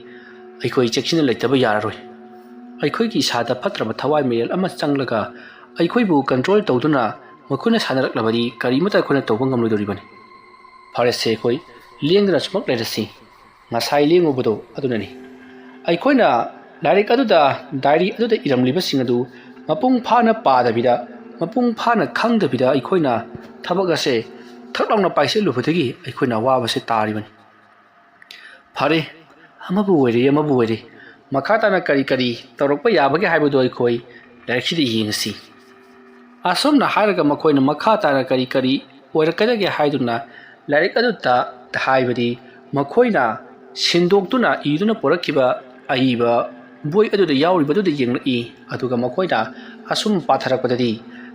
ꯑꯩꯈꯣꯏ ꯆꯦꯛꯁꯤꯟꯅ ꯂꯩꯇꯕ ꯌꯥꯔꯔꯣꯏ꯫ ꯑꯩꯈꯣꯏꯒꯤ ꯏꯁꯥꯗ ꯐꯠꯇ꯭ꯔꯕ ꯊꯋꯥꯏ ꯃꯤꯔꯦꯜ ꯑꯃ ꯆꯪꯂꯒ ꯑꯩꯈꯣꯏꯕꯨ ꯀꯟꯇ꯭ꯔꯣꯜ ꯇꯧꯗꯨꯅ ꯃꯈꯣꯏꯅ ꯁꯥꯟꯅꯔꯛꯂꯕꯗꯤ ꯀꯔꯤꯃꯠꯇ ꯑꯩꯈꯣꯏꯅ ꯇꯧꯕ ꯉꯝꯂꯣꯏꯗꯧꯔꯤꯕꯅꯤ꯫ ꯐꯔꯦꯁꯦ, ꯑꯩꯈꯣꯏ ꯂꯦꯡꯗꯅ ꯁꯨꯃꯛ ꯂꯩꯔꯁꯤ꯫ ꯉꯁꯥꯏ ꯂꯦꯡꯉꯨꯕꯗꯣ ꯑꯗꯨꯅꯅꯤ꯫ ꯑꯩꯈꯣꯏꯅ ꯂꯥꯏꯔꯤꯛ ꯑꯗꯨꯗ, ꯗꯥꯏꯔꯤ ꯑꯗꯨꯗ ꯏꯔꯝꯂꯤꯕꯁꯤꯡ ꯑꯗꯨ ꯃꯄꯨꯡ ꯐꯥꯅ ꯄꯥꯗꯕꯤꯗ, ꯃꯄꯨꯡ ꯐꯥꯅ ꯈꯪꯗꯕꯤꯗ ꯑꯩꯈꯣꯏꯅ ꯊꯕꯛ ꯑꯁꯦ ꯊꯛ ꯂꯥꯎꯅ ꯄꯥꯏꯁꯤꯜꯂꯨꯕꯗꯒꯤ ꯑꯩꯈꯣꯏꯅ ꯑꯋꯥꯕꯁꯦ ꯇꯥꯔꯤꯕꯅꯤ꯫ ꯐꯔꯦ, ꯑꯃꯕꯨ ꯑꯣꯏꯔꯦ, ꯑꯃꯕꯨ ꯑꯣꯏꯔꯦ, ꯃꯈꯥ ꯇꯥꯅ ꯀꯔꯤ ꯀꯔꯤ ꯇꯧꯔꯛꯄ ꯌꯥꯕꯒꯦ ꯍꯥꯏꯕꯗꯨ ꯑꯩꯈꯣꯏ ꯂꯥꯏꯔꯤꯛꯁꯤꯗ ꯌꯦꯡꯉꯁꯤ꯫ ꯑꯁꯨꯝꯅ ꯍꯥꯏꯔꯒ ꯃꯈꯣꯏꯅ ꯃꯈꯥ ꯇꯥꯅ ꯀꯔꯤ ꯀꯔꯤ ꯑꯣꯏꯔꯛꯀꯗꯒꯦ ꯍꯥꯏꯗꯨꯅ ꯂꯥꯏꯔꯤꯛ ꯑꯗꯨꯗ, ꯍꯥꯏꯕꯗꯤ ꯃꯈꯣꯏꯅ ꯁꯤꯟꯗꯣꯛꯇꯨꯅ ꯏꯗꯨꯅ ꯄꯨꯔꯛꯈꯤꯕ ꯑꯏꯕ ꯕꯣꯏ ꯑꯗꯨꯗ ꯌꯥꯎꯔꯤꯕꯗꯨꯗ ꯌꯦꯡꯂꯛꯏ꯫ ꯑꯗꯨꯒ ꯃꯈꯣꯏꯅ ꯑꯁꯨꯝ ꯄꯥꯊꯔꯛꯄꯗꯗꯤ,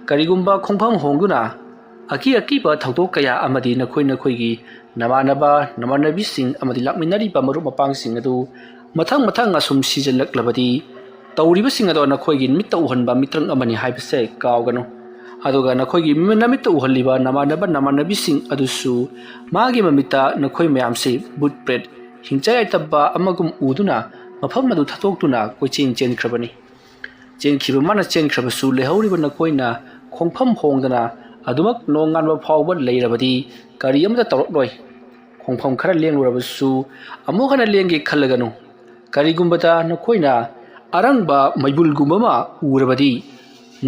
ꯀꯔꯤꯒꯨꯝꯕ ꯈꯣꯡꯐꯝ ꯍꯣꯡꯗꯨꯅ ꯑꯀꯤ ꯑꯀꯤꯕ ꯊꯧꯗꯣꯛ ꯀꯌꯥ ꯑꯃꯗꯤ ꯅꯈꯣꯏ ꯅꯈꯣꯏꯒꯤ ꯅꯃꯥꯟꯅꯕ ꯅꯃꯥꯟꯅꯕꯤꯁꯤꯡ ꯑꯃꯗꯤ ꯂꯥꯛꯃꯤꯟꯅꯔꯤꯕ ꯃꯔꯨꯞ ꯃꯄꯥꯡꯁꯤꯡ ꯑꯗꯨ ꯃꯊꯪ ꯃꯊꯪ ꯑꯁꯨꯝ ꯁꯤꯖꯤꯜꯂꯛꯂꯕꯗꯤ, ꯇꯧꯔꯤꯕꯁꯤꯡ ꯑꯗꯣ ꯅꯈꯣꯏꯒꯤ ꯃꯤꯠꯇ ꯎꯍꯟꯕ ꯃꯤꯇ꯭ꯔꯪ ꯑꯃꯅꯤ ꯍꯥꯏꯕꯁꯦ ꯀꯥꯎꯒꯅꯨ꯫ ꯑꯗꯨꯒ ꯅꯈꯣꯏꯒꯤ ꯃꯤ-, ꯅꯃꯤꯠꯇ ꯎꯍꯜꯂꯤꯕ ꯅꯃꯥꯟꯅꯕ ꯅꯃꯥꯟꯅꯕꯤꯁꯤꯡ ꯑꯗꯨꯁꯨ ꯃꯥꯒꯤ ꯃꯃꯤꯠꯇ ꯅꯈꯣꯏ ꯃꯌꯥꯝꯁꯤ ꯚꯨꯠ ꯄ꯭ꯔꯦꯠ, ꯍꯤꯡꯆꯥ ꯌꯥꯏꯇꯕ ꯑꯃꯒꯨꯝ ꯎꯗꯨꯅ ꯃꯐꯝ ꯑꯗꯨ ꯊꯥꯗꯣꯛꯇꯨꯅ ꯀꯣꯏꯆꯦꯟ ꯆꯦꯟꯈ꯭ꯔꯕꯅꯤ꯫ ꯆꯦꯟꯈꯤꯕ ꯃꯥꯅ ꯆꯦꯟꯈ꯭ꯔꯕꯁꯨ ꯂꯩꯍꯧꯔꯤꯕ ꯅꯈꯣꯏꯅ ꯈꯣꯡꯐꯝ ꯍꯣꯡꯗꯅ ꯑꯗꯨꯃꯛ ꯅꯣꯡꯉꯥꯟꯕ ꯐꯥꯎꯕ ꯂꯩꯔꯕꯗꯤ ꯀꯔꯤ ꯑꯃꯠꯇ ꯇꯧꯔꯛꯂꯣꯏ꯫ ꯈꯣꯡꯐꯝ ꯈꯔ ꯂꯦꯡꯂꯨꯔꯕꯁꯨ ꯑꯃꯨꯛ ꯍꯟꯅ ꯂꯦꯡꯒꯦ ꯈꯜꯂꯒꯅꯨ꯫ ꯀꯔꯤꯒꯨꯝꯕꯗ ꯅꯈꯣꯏꯅ ꯑꯔꯪꯕ ꯃꯩꯕꯨꯜꯒꯨꯝꯕ ꯑꯃ ꯎꯔꯕꯗꯤ,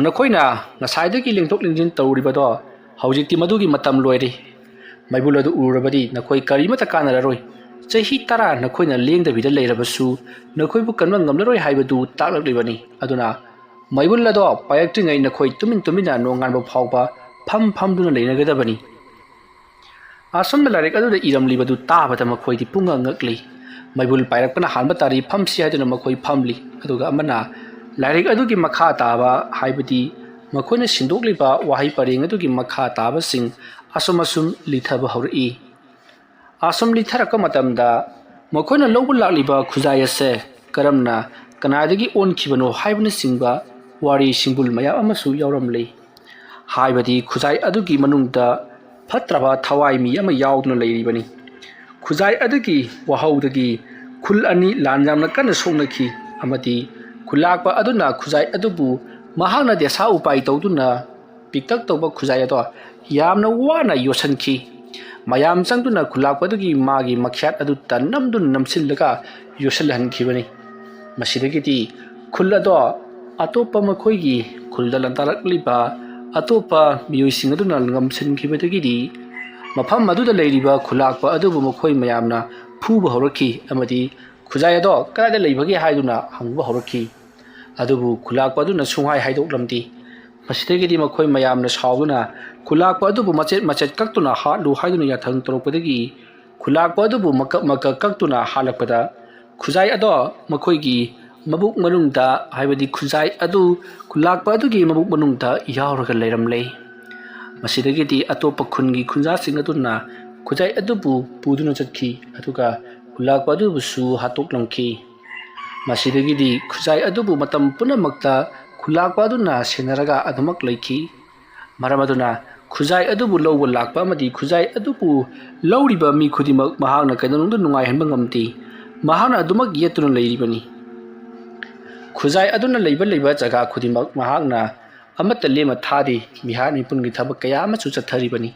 ꯅꯈꯣꯏꯅ ꯉꯁꯥꯏꯗꯒꯤ ꯂꯦꯡꯊꯣꯛ ꯂꯦꯡꯁꯤꯟ ꯇꯧꯔꯤꯕꯗꯣ ꯍꯧꯖꯤꯛꯇꯤ ꯃꯗꯨꯒꯤ ꯃꯇꯝ ꯂꯣꯏꯔꯦ꯫ ꯃꯩꯕꯨꯜ ꯑꯗꯨ ꯎꯔꯨꯔꯕꯗꯤ ꯅꯈꯣꯏ ꯀꯔꯤꯃꯠꯇ ꯀꯥꯟꯅꯔꯔꯣꯏ꯫ ꯆꯍꯤ ꯇꯔꯥ ꯅꯈꯣꯏꯅ ꯂꯦꯡꯗꯕꯤꯗ ꯂꯩꯔꯕꯁꯨ ꯅꯈꯣꯏꯕꯨ ꯀꯟꯕ ꯉꯝꯂꯔꯣꯏ ꯍꯥꯏꯕꯗꯨ ꯇꯥꯛꯂꯛꯂꯤꯕꯅꯤ꯫ ꯑꯗꯨꯅ ꯃꯩꯕꯨꯜ ꯑꯗꯣ ꯄꯥꯏꯔꯛꯇ꯭ꯔꯤꯉꯩ ꯅꯈꯣꯏ ꯇꯨꯃꯤꯟ ꯇꯨꯃꯤꯟꯅ ꯅꯣꯡꯉꯥꯟꯕ ꯐꯥꯎꯕ ꯐꯝ ꯐꯝꯗꯨꯅ ꯂꯩꯅꯒꯗꯕꯅꯤ꯫ ꯑꯁꯨꯝꯅ ꯂꯥꯏꯔꯤꯛ ꯑꯗꯨꯗ ꯏꯔꯝꯂꯤꯕꯗꯨ ꯇꯥꯕꯗ ꯃꯈꯣꯏꯗꯤ ꯄꯨꯡꯉꯛ ꯉꯛꯂꯤ꯫ ꯃꯩꯕꯨꯜ ꯄꯥꯏꯔꯛꯄꯅ ꯍꯥꯟꯕ ꯇꯥꯔꯤ, ꯐꯝꯁꯤ ꯍꯥꯏꯗꯨꯅ ꯃꯈꯣꯏ ꯐꯝꯂꯤ꯫ ꯑꯗꯨꯒ ꯑꯃꯅ ꯂꯥꯏꯔꯤꯛ ꯑꯗꯨꯒꯤ ꯃꯈꯥ ꯇꯥꯕ, ꯍꯥꯏꯕꯗꯤ ꯃꯈꯣꯏꯅ ꯁꯤꯟꯗꯣꯛꯂꯤꯕ ꯋꯥꯍꯩ ꯄꯔꯦꯡ ꯑꯗꯨꯒꯤ ꯃꯈꯥ ꯇꯥꯕꯁꯤꯡ ꯑꯁꯨꯝ ꯑꯁꯨꯝ ꯂꯤꯊꯕ ꯍꯧꯔꯛꯏ꯫ ꯑꯁꯨꯝ ꯂꯤꯊꯔꯛꯄ ꯃꯇꯝꯗ ꯃꯈꯣꯏꯅ ꯂꯧꯕ ꯂꯥꯛꯂꯤꯕ ꯈꯨꯖꯥꯏ ꯑꯁꯦ ꯀꯔꯝꯅ ꯀꯅꯥꯗꯒꯤ ꯑꯣꯟꯈꯤꯕꯅꯣ ꯍꯥꯏꯕꯅꯆꯤꯡꯕ ꯋꯥꯔꯤ ꯁꯤꯡꯕꯨꯜ ꯃꯌꯥꯝ ꯑꯃꯁꯨ ꯌꯥꯎꯔꯝꯂꯤ꯫ ꯍꯥꯏꯕꯗꯤ ꯈꯨꯖꯥꯏ ꯑꯗꯨꯒꯤ ꯃꯅꯨꯡꯗ ꯐꯠꯇ꯭ꯔꯕ ꯊꯋꯥꯏ ꯃꯤ ꯑꯃ ꯌꯥꯎꯗꯨꯅ ꯂꯩꯔꯤꯕꯅꯤ꯫ ꯈꯨꯖꯥꯏ ꯑꯗꯨꯒꯤ ꯋꯥꯍꯧꯗꯒꯤ ꯈꯨꯜ ꯑꯅꯤ ꯂꯥꯟ ꯌꯥꯝꯅ ꯀꯟꯅ ꯁꯣꯛꯅꯈꯤ ꯑꯃꯗꯤ ꯈꯨꯂꯥꯛꯄ ꯑꯗꯨꯅ ꯈꯨꯖꯥꯏ ꯑꯗꯨꯕꯨ ꯃꯍꯥꯛꯅ ꯗꯦꯁꯥ ꯎꯄꯥꯏ ꯇꯧꯗꯨꯅ ꯄꯤꯛꯇꯛ ꯇꯧꯕ ꯈꯨꯖꯥꯏ ꯑꯗꯣ ꯌꯥꯝꯅ ꯋꯥꯅ ꯌꯣꯠꯁꯤꯟꯈꯤ꯫ ꯃꯌꯥꯝ ꯆꯪꯗꯨꯅ ꯈꯨꯂꯥꯛꯄ ꯑꯗꯨꯒꯤ ꯃꯥꯒꯤ ꯃꯈ꯭ꯌꯥꯠ ꯑꯗꯨ ꯇ ꯅꯝꯗꯨꯅ ꯅꯝꯁꯤꯜꯂꯒ ꯌꯣꯠꯁꯤꯜꯍꯟꯈꯤꯕꯅꯤ꯫ ꯃꯁꯤꯗꯒꯤꯗꯤ ꯈꯨꯜ ꯑꯗꯣ ꯑꯇꯣꯞꯄ ꯃꯈꯣꯏꯒꯤ ꯈꯨꯜꯗ ꯂꯥꯟꯗꯥꯔꯛꯂꯤꯕ ꯑꯇꯣꯞꯄ ꯃꯤꯑꯣꯏꯁꯤꯡ ꯑꯗꯨꯅ ꯉꯝꯁꯤꯟꯈꯤꯕꯗꯒꯤꯗꯤ ꯃꯐꯝ ꯑꯗꯨꯗ ꯂꯩꯔꯤꯕ ꯈꯨꯂꯥꯛꯄ ꯑꯗꯨꯕꯨ ꯃꯈꯣꯏ ꯃꯌꯥꯝꯅ ꯐꯨꯕ ꯍꯧꯔꯛꯈꯤ ꯑꯃꯗꯤ ꯈꯨꯖꯥꯏ ꯑꯗꯣ ꯀꯗꯥꯏꯗ ꯂꯩꯕꯒꯦ ꯍꯥꯏꯗꯨꯅ ꯍꯪꯕ ꯍꯧꯔꯛꯈꯤ꯫ ꯑꯗꯨꯕꯨ ꯈꯨꯂꯥꯛꯄ ꯑꯗꯨꯅ ꯁꯨꯡꯍꯥꯏ ꯍꯥꯏꯗꯣꯛꯂꯝꯗꯦ꯫ ꯃꯁꯤꯗꯒꯤꯗꯤ ꯃꯈꯣꯏ ꯃꯌꯥꯝꯅ ꯁꯥꯎꯗꯨꯅ ꯈꯨꯂꯥꯛꯄ ꯑꯗꯨꯕꯨ ꯃꯆꯦꯠ ꯃꯆꯦꯠ ꯀꯛꯇꯨꯅ ꯍꯥꯠꯂꯨ ꯍꯥꯏꯗꯨꯅ ꯌꯥꯊꯪ ꯇꯧꯔꯛꯄꯗꯒꯤ ꯈꯨꯂꯥꯛꯄ ꯑꯗꯨꯕꯨ ꯃꯀꯛ ꯃꯀꯛ ꯀꯛꯇꯨꯅ ꯍꯥꯠꯂꯛꯄꯗ ꯈꯨꯖꯥꯏ ꯑꯗꯣ ꯃꯈꯣꯏꯒꯤ ꯃꯕꯨꯛ ꯃꯅꯨꯡꯗ, ꯍꯥꯏꯕꯗꯤ ꯈꯨꯖꯥꯏ ꯑꯗꯨ ꯈꯨꯂꯥꯛꯄ ꯑꯗꯨꯒꯤ ꯃꯕꯨꯛ ꯃꯅꯨꯡꯗ ꯌꯥꯎꯔꯒ ꯂꯩꯔꯝꯂꯦ꯫ ꯃꯁꯤꯗꯒꯤꯗꯤ ꯑꯇꯣꯞꯄ ꯈꯨꯟꯒꯤ ꯈꯨꯟꯖꯥꯁꯤꯡ ꯑꯗꯨꯅ ꯈꯨꯖꯥꯏ ꯑꯗꯨꯕꯨ ꯄꯨꯗꯨꯅ ꯆꯠꯈꯤ, ꯑꯗꯨꯒ ꯈꯨꯂꯥꯛꯄ ꯑꯗꯨꯕꯨꯁꯨ ꯍꯥꯠꯇꯣꯛꯂꯝꯈꯤ꯫ ꯃꯁꯤꯗꯒꯤꯗꯤ ꯈꯨꯖꯥꯏ ꯑꯗꯨꯕꯨ ꯃꯇꯝ ꯄꯨꯝꯅꯃꯛꯇ ꯈꯨꯂꯥꯛꯄ ꯑꯗꯨꯅ ꯁꯦꯟꯅꯔꯒ ꯑꯗꯨꯃꯛ ꯂꯩꯈꯤ꯫ ꯃꯔꯝ ꯑꯗꯨꯅ ꯈꯨꯖꯥꯏ ꯑꯗꯨꯕꯨ ꯂꯧꯕ ꯂꯥꯛꯄ ꯑꯃꯗꯤ ꯈꯨꯖꯥꯏ ꯑꯗꯨꯕꯨ ꯂꯧꯔꯤꯕ ꯃꯤ ꯈꯨꯗꯤꯡꯃꯛ ꯃꯍꯥꯛꯅ ꯀꯩꯗꯧꯅꯨꯡꯗ ꯅꯨꯡꯉꯥꯏꯍꯟꯕ ꯉꯝꯗꯦ꯫ ꯃꯍꯥꯛꯅ ꯑꯗꯨꯃꯛ ꯌꯦꯠꯇꯨꯅ ꯂꯩꯔꯤꯕꯅꯤ꯫ ꯈꯨꯖꯥꯏ ꯑꯗꯨꯅ ꯂꯩꯕ ꯂꯩꯕ ꯖꯒꯥ ꯈꯨꯗꯤꯡꯃꯛ ꯃꯍꯥꯛꯅ ꯑꯃꯠꯇ ꯂꯦꯝꯅ ꯊꯥꯗꯦ꯫ ꯃꯤꯍꯥꯠ ꯃꯤꯄꯨꯟꯒꯤ ꯊꯕꯛ ꯀꯌꯥ ꯑꯃꯁꯨ ꯆꯠꯊꯔꯤꯕꯅꯤ꯫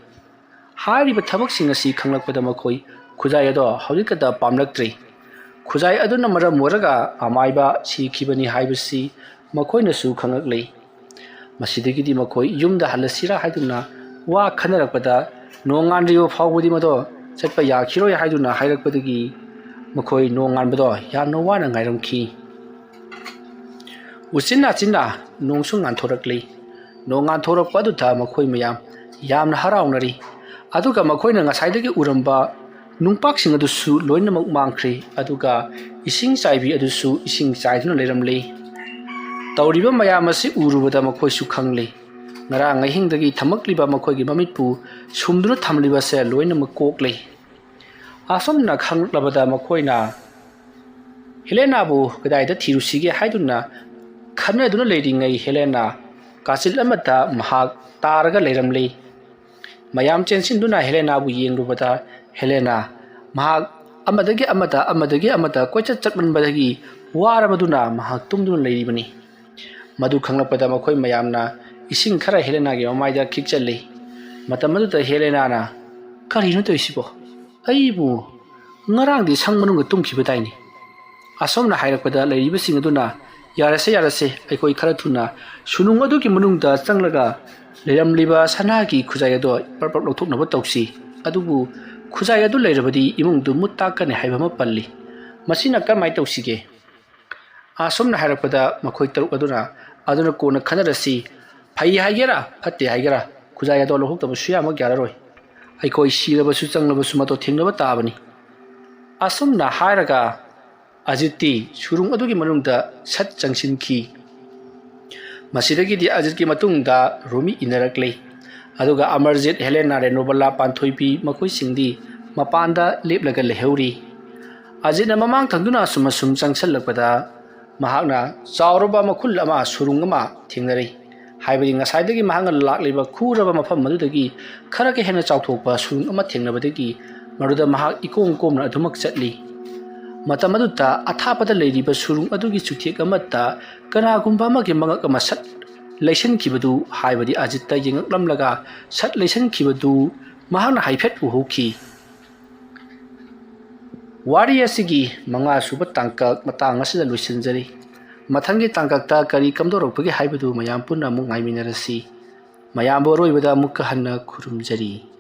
ꯍꯥꯏꯔꯤꯕ ꯊꯕꯛꯁꯤꯡ ꯑꯁꯤ ꯈꯪꯂꯛꯄꯗ ꯃꯈꯣꯏ ꯈꯨꯖꯥꯏ ꯑꯗꯣ ꯍꯧꯖꯤꯛꯇꯗ ꯄꯥꯝꯂꯛꯇ꯭ꯔꯦ꯫ ꯈꯨꯖꯥꯏ ꯑꯗꯨꯅ ꯃꯔꯝ ꯑꯣꯏꯔꯒ ꯑꯃꯥꯏꯕ ꯁꯤꯈꯤꯕꯅꯤ ꯍꯥꯏꯕꯁꯤ ꯃꯈꯣꯏꯅꯁꯨ ꯈꯪꯂꯛꯂꯦ꯫ ꯃꯁꯤꯗꯒꯤꯗꯤ ꯃꯈꯣꯏ ꯌꯨꯝꯗ ꯍꯜꯂꯁꯤꯔꯥ ꯍꯥꯏꯗꯨꯅ ꯋꯥ ꯈꯟꯅꯔꯛꯄꯗ ꯅꯣꯡꯉꯥꯟꯗ꯭ꯔꯤꯕ ꯐꯥꯎꯕꯗꯤ ꯃꯗꯣ ꯆꯠꯄ ꯌꯥꯈꯤꯔꯣꯏ ꯍꯥꯏꯗꯨꯅ ꯍꯥꯏꯔꯛꯄꯗꯒꯤ ꯃꯈꯣꯏ ꯅꯣꯡꯉꯥꯟꯕꯗꯣ ꯌꯥꯝꯅ ꯋꯥꯅ ꯉꯥꯏꯔꯝꯈꯤ꯫ ꯎꯆꯤꯟ ꯅꯥꯆꯤꯟꯅ ꯅꯣꯡꯁꯨ ꯉꯥꯟꯊꯣꯔꯛꯂꯤ꯫ ꯅꯣꯡ ꯉꯥꯟꯊꯣꯔꯛꯄ ꯑꯗꯨꯗ ꯃꯈꯣꯏ ꯃꯌꯥꯝ ꯌꯥꯝꯅ ꯍꯔꯥꯎꯅꯔꯤ꯫ ꯑꯗꯨꯒ ꯃꯈꯣꯏꯅ ꯉꯁꯥꯏꯗꯒꯤ ꯎꯔꯝꯕ ꯅꯨꯡꯄꯥꯛꯁꯤꯡ ꯑꯗꯨꯁꯨ ꯂꯣꯏꯅꯃꯛ ꯃꯥꯡꯈ꯭ꯔꯦ꯫ ꯑꯗꯨꯒ ꯏꯁꯤꯡ ꯆꯥꯏꯕꯤ ꯑꯗꯨꯁꯨ ꯏꯁꯤꯡ ꯆꯥꯏꯗꯨꯅ ꯂꯩꯔꯝꯂꯦ꯫ ꯇꯧꯔꯤꯕ ꯃꯌꯥꯝ ꯑꯁꯤ ꯎꯔꯨꯕꯗ ꯃꯈꯣꯏꯁꯨ ꯈꯪꯂꯦ꯫ ꯉꯔꯥꯡ ꯑꯍꯤꯡꯗꯒꯤ ꯊꯝꯃꯛꯂꯤꯕ ꯃꯈꯣꯏꯒꯤ ꯃꯃꯤꯠꯄꯨ ꯁꯨꯝꯗꯨꯅ ꯊꯝꯂꯤꯕꯁꯦ ꯂꯣꯏꯅꯃꯛ ꯀꯣꯛꯂꯦ꯫ ꯑꯁꯨꯝꯅ ꯈꯪꯂꯛꯂꯕꯗ ꯃꯈꯣꯏꯅ ꯍꯦꯂꯦꯅꯥꯕꯨ ꯀꯗꯥꯏꯗ ꯊꯤꯔꯨꯁꯤꯒꯦ ꯍꯥꯏꯗꯨꯅ ꯈꯟꯅꯗꯨꯅ ꯂꯩꯔꯤꯉꯩ ꯍꯦꯂꯦꯅꯥ ꯀꯥꯆꯤꯜ ꯑꯃꯗ ꯃꯍꯥꯛ ꯇꯥꯔꯒ ꯂꯩꯔꯝꯂꯦ꯫ ꯃꯌꯥꯝ ꯆꯦꯟꯁꯤꯟꯗꯨꯅ ꯍꯦꯂꯦꯅꯥꯕꯨ ꯌꯦꯡꯂꯨꯕꯗ ꯍꯦꯂꯦꯅꯥ ꯃꯍꯥꯛ ꯑꯃꯗꯒꯤ ꯑꯃꯗ, ꯑꯃꯗꯒꯤ ꯑꯃꯗ ꯀꯣꯏꯆꯠ ꯆꯠꯃꯟꯕꯗꯒꯤ ꯋꯥꯔꯕꯗꯨꯅ ꯃꯍꯥꯛ ꯇꯨꯝꯗꯨꯅ ꯂꯩꯔꯤꯕꯅꯤ꯫ ꯃꯗꯨ ꯈꯪꯂꯛꯄꯗ ꯃꯈꯣꯏ ꯃꯌꯥꯝꯅ ꯏꯁꯤꯡ ꯈꯔ ꯍꯦꯂꯦꯅꯥꯒꯤ ꯃꯃꯥꯏꯗ ꯈꯤꯛꯆꯜꯂꯤ꯫ ꯃꯇꯝ ꯑꯗꯨꯗ ꯍꯦꯂꯦꯅꯥꯅ, "ꯀꯔꯤꯅꯣ ꯇꯧꯔꯤꯁꯤꯕꯣ? ꯑꯩꯕꯨ ꯉꯔꯥꯡꯗꯤ ꯁꯪ ꯃꯅꯨꯡꯗ ꯇꯨꯝꯈꯤꯕꯗꯥꯏꯅꯦ?" ꯑꯁꯣꯝꯅ ꯍꯥꯏꯔꯛꯄꯗ ꯂꯩꯔꯤꯕꯁꯤꯡ ꯑꯗꯨꯅ, "ꯌꯥꯔꯁꯦ, ꯌꯥꯔꯁꯦ, ꯑꯩꯈꯣꯏ ꯈꯔ ꯊꯨꯅ ꯁꯨꯅꯨꯡ ꯑꯗꯨꯒꯤ ꯃꯅꯨꯡꯗ ꯆꯪꯂꯒ ꯂꯩꯔꯝꯂꯤꯕ ꯁꯅꯥꯒꯤ ꯈꯨꯖꯥꯏ ꯑꯗꯣ ꯄꯔꯞ ꯄꯔꯞ ꯂꯧꯊꯣꯛꯅꯕ ꯇꯧꯁꯤ꯫ ꯑꯗꯨꯕꯨ ꯈꯨꯖꯥꯏ ꯑꯗꯨ ꯂꯩꯔꯕꯗꯤ ꯏꯃꯨꯡꯗꯨ ꯃꯨꯠ ꯇꯥꯛꯀꯅꯤ ꯍꯥꯏꯕ ꯑꯃ ꯄꯜꯂꯤ꯫ ꯃꯁꯤꯅ ꯀꯔꯝꯍꯥꯏꯅ ꯇꯧꯁꯤꯒꯦ?" ꯑꯁꯨꯝꯅ ꯍꯥꯏꯔꯛꯄꯗ ꯃꯈꯣꯏ ꯇꯔꯨꯛ ꯑꯗꯨꯅ, "ꯑꯗꯨꯅ ꯀꯣꯟꯅ ꯈꯟꯅꯔꯁꯤ꯫ ꯐꯩ ꯍꯥꯏꯒꯦꯔꯥ, ꯐꯠꯇꯦ ꯍꯥꯏꯒꯦꯔꯥ, ꯈꯨꯖꯥꯏ ꯑꯗꯣ ꯂꯧꯊꯣꯛꯇꯕ ꯁꯨꯌꯥꯃꯛ ꯌꯥꯔꯔꯣꯏ꯫ ꯑꯩꯈꯣꯏ ꯁꯤꯔꯕꯁꯨ ꯆꯪꯂꯕꯁꯨ ꯃꯗꯣ ꯊꯦꯡꯅꯕ ꯇꯥꯕꯅꯤ"꯫ ꯑꯁꯨꯝꯅ ꯍꯥꯏꯔꯒ ꯑꯖꯤꯠꯇꯤ ꯁꯨꯔꯨꯡ ꯑꯗꯨꯒꯤ ꯃꯅꯨꯡꯗ ꯁꯠ ꯆꯪꯁꯤꯟꯈꯤ꯫ ꯃꯁꯤꯗꯒꯤꯗꯤ ꯑꯖꯤꯠꯀꯤ ꯃꯇꯨꯡꯗ ꯔꯨꯃꯤ ꯏꯟꯅꯔꯛꯂꯤ꯫ ꯑꯗꯨꯒ ꯑꯃꯔꯖꯤꯠ, ꯍꯦꯂꯦꯅꯥ, ꯔꯦꯅꯨꯕꯂꯥ, ꯄꯥꯟꯊꯣꯏꯕꯤ ꯃꯈꯣꯏꯁꯤꯡꯗꯤ ꯃꯄꯥꯟꯗ ꯂꯦꯞꯂꯒ ꯂꯩꯍꯧꯔꯤ꯫ ꯑꯖꯤꯠꯅ ꯃꯃꯥꯡ ꯊꯪꯗꯨꯅ ꯑꯁꯨꯝ ꯑꯁꯨꯝ ꯆꯪꯁꯤꯜꯂꯛꯄꯗ ꯃꯍꯥꯛꯅ ꯆꯥꯎꯔꯕ ꯃꯈꯨꯜ ꯑꯃ, ꯁꯨꯔꯨꯡ ꯑꯃ ꯊꯦꯡꯅꯔꯤ꯫ ꯍꯥꯏꯕꯗꯤ ꯉꯁꯥꯏꯗꯒꯤ ꯃꯍꯥꯛꯅ ꯂꯥꯛꯂꯤꯕ ꯈꯨꯔꯕ ꯃꯐꯝ ꯑꯗꯨꯗꯒꯤ ꯈꯔꯒ ꯍꯦꯟꯅ ꯆꯥꯎꯊꯣꯛꯄ ꯁꯨꯔꯨꯡ ꯑꯃ ꯊꯦꯡꯅꯕꯗꯒꯤ ꯃꯗꯨꯗ ꯃꯍꯥꯛ ꯏꯀꯣꯝ ꯀꯣꯝꯅ ꯑꯗꯨꯃꯛ ꯆꯠꯂꯤ꯫ ꯃꯇꯝ ꯑꯗꯨꯗ ꯑꯊꯥꯞꯄꯗ ꯂꯩꯔꯤꯕ ꯁꯨꯔꯨꯡ ꯑꯗꯨꯒꯤ ꯆꯨꯊꯦꯛ ꯑꯃꯠꯇ ꯀꯅꯥꯒꯨꯝꯕ ꯑꯃꯒꯤ ꯃꯉꯛ ꯑꯃ ꯁꯠ ꯂꯩꯁꯤꯟꯈꯤꯕꯗꯨ, ꯍꯥꯏꯕꯗꯤ ꯑꯖꯤꯠꯇ ꯌꯦꯡꯉꯛꯂꯝꯂꯒ ꯁꯠ ꯂꯩꯁꯤꯟꯈꯤꯕꯗꯨ ꯃꯍꯥꯛꯅ ꯍꯥꯏꯐꯦꯠ ꯎꯍꯧꯈꯤ꯫ ꯋꯥꯔꯤ ꯑꯁꯤꯒꯤ ꯃꯉꯥ ꯁꯨꯕ ꯇꯥꯡꯀꯛ ꯃꯇꯥꯡ ꯑꯁꯤꯗ ꯂꯣꯏꯁꯤꯟꯖꯔꯤ꯫ ꯃꯊꯪꯒꯤ ꯇꯥꯡꯀꯛꯇ ꯀꯔꯤ ꯀꯝꯗꯧꯔꯛꯄꯒꯦ ꯍꯥꯏꯕꯗꯨ ꯃꯌꯥꯝ ꯄꯨꯟꯅ ꯑꯃꯨꯛ ꯉꯥꯏꯃꯤꯟꯅꯔꯁꯤ꯫ ꯃꯌꯥꯝꯕꯨ ꯑꯔꯣꯏꯕꯗ ꯑꯃꯨꯛꯀ ꯍꯟꯅ ꯈꯨꯔꯨꯝꯖꯔꯤ꯫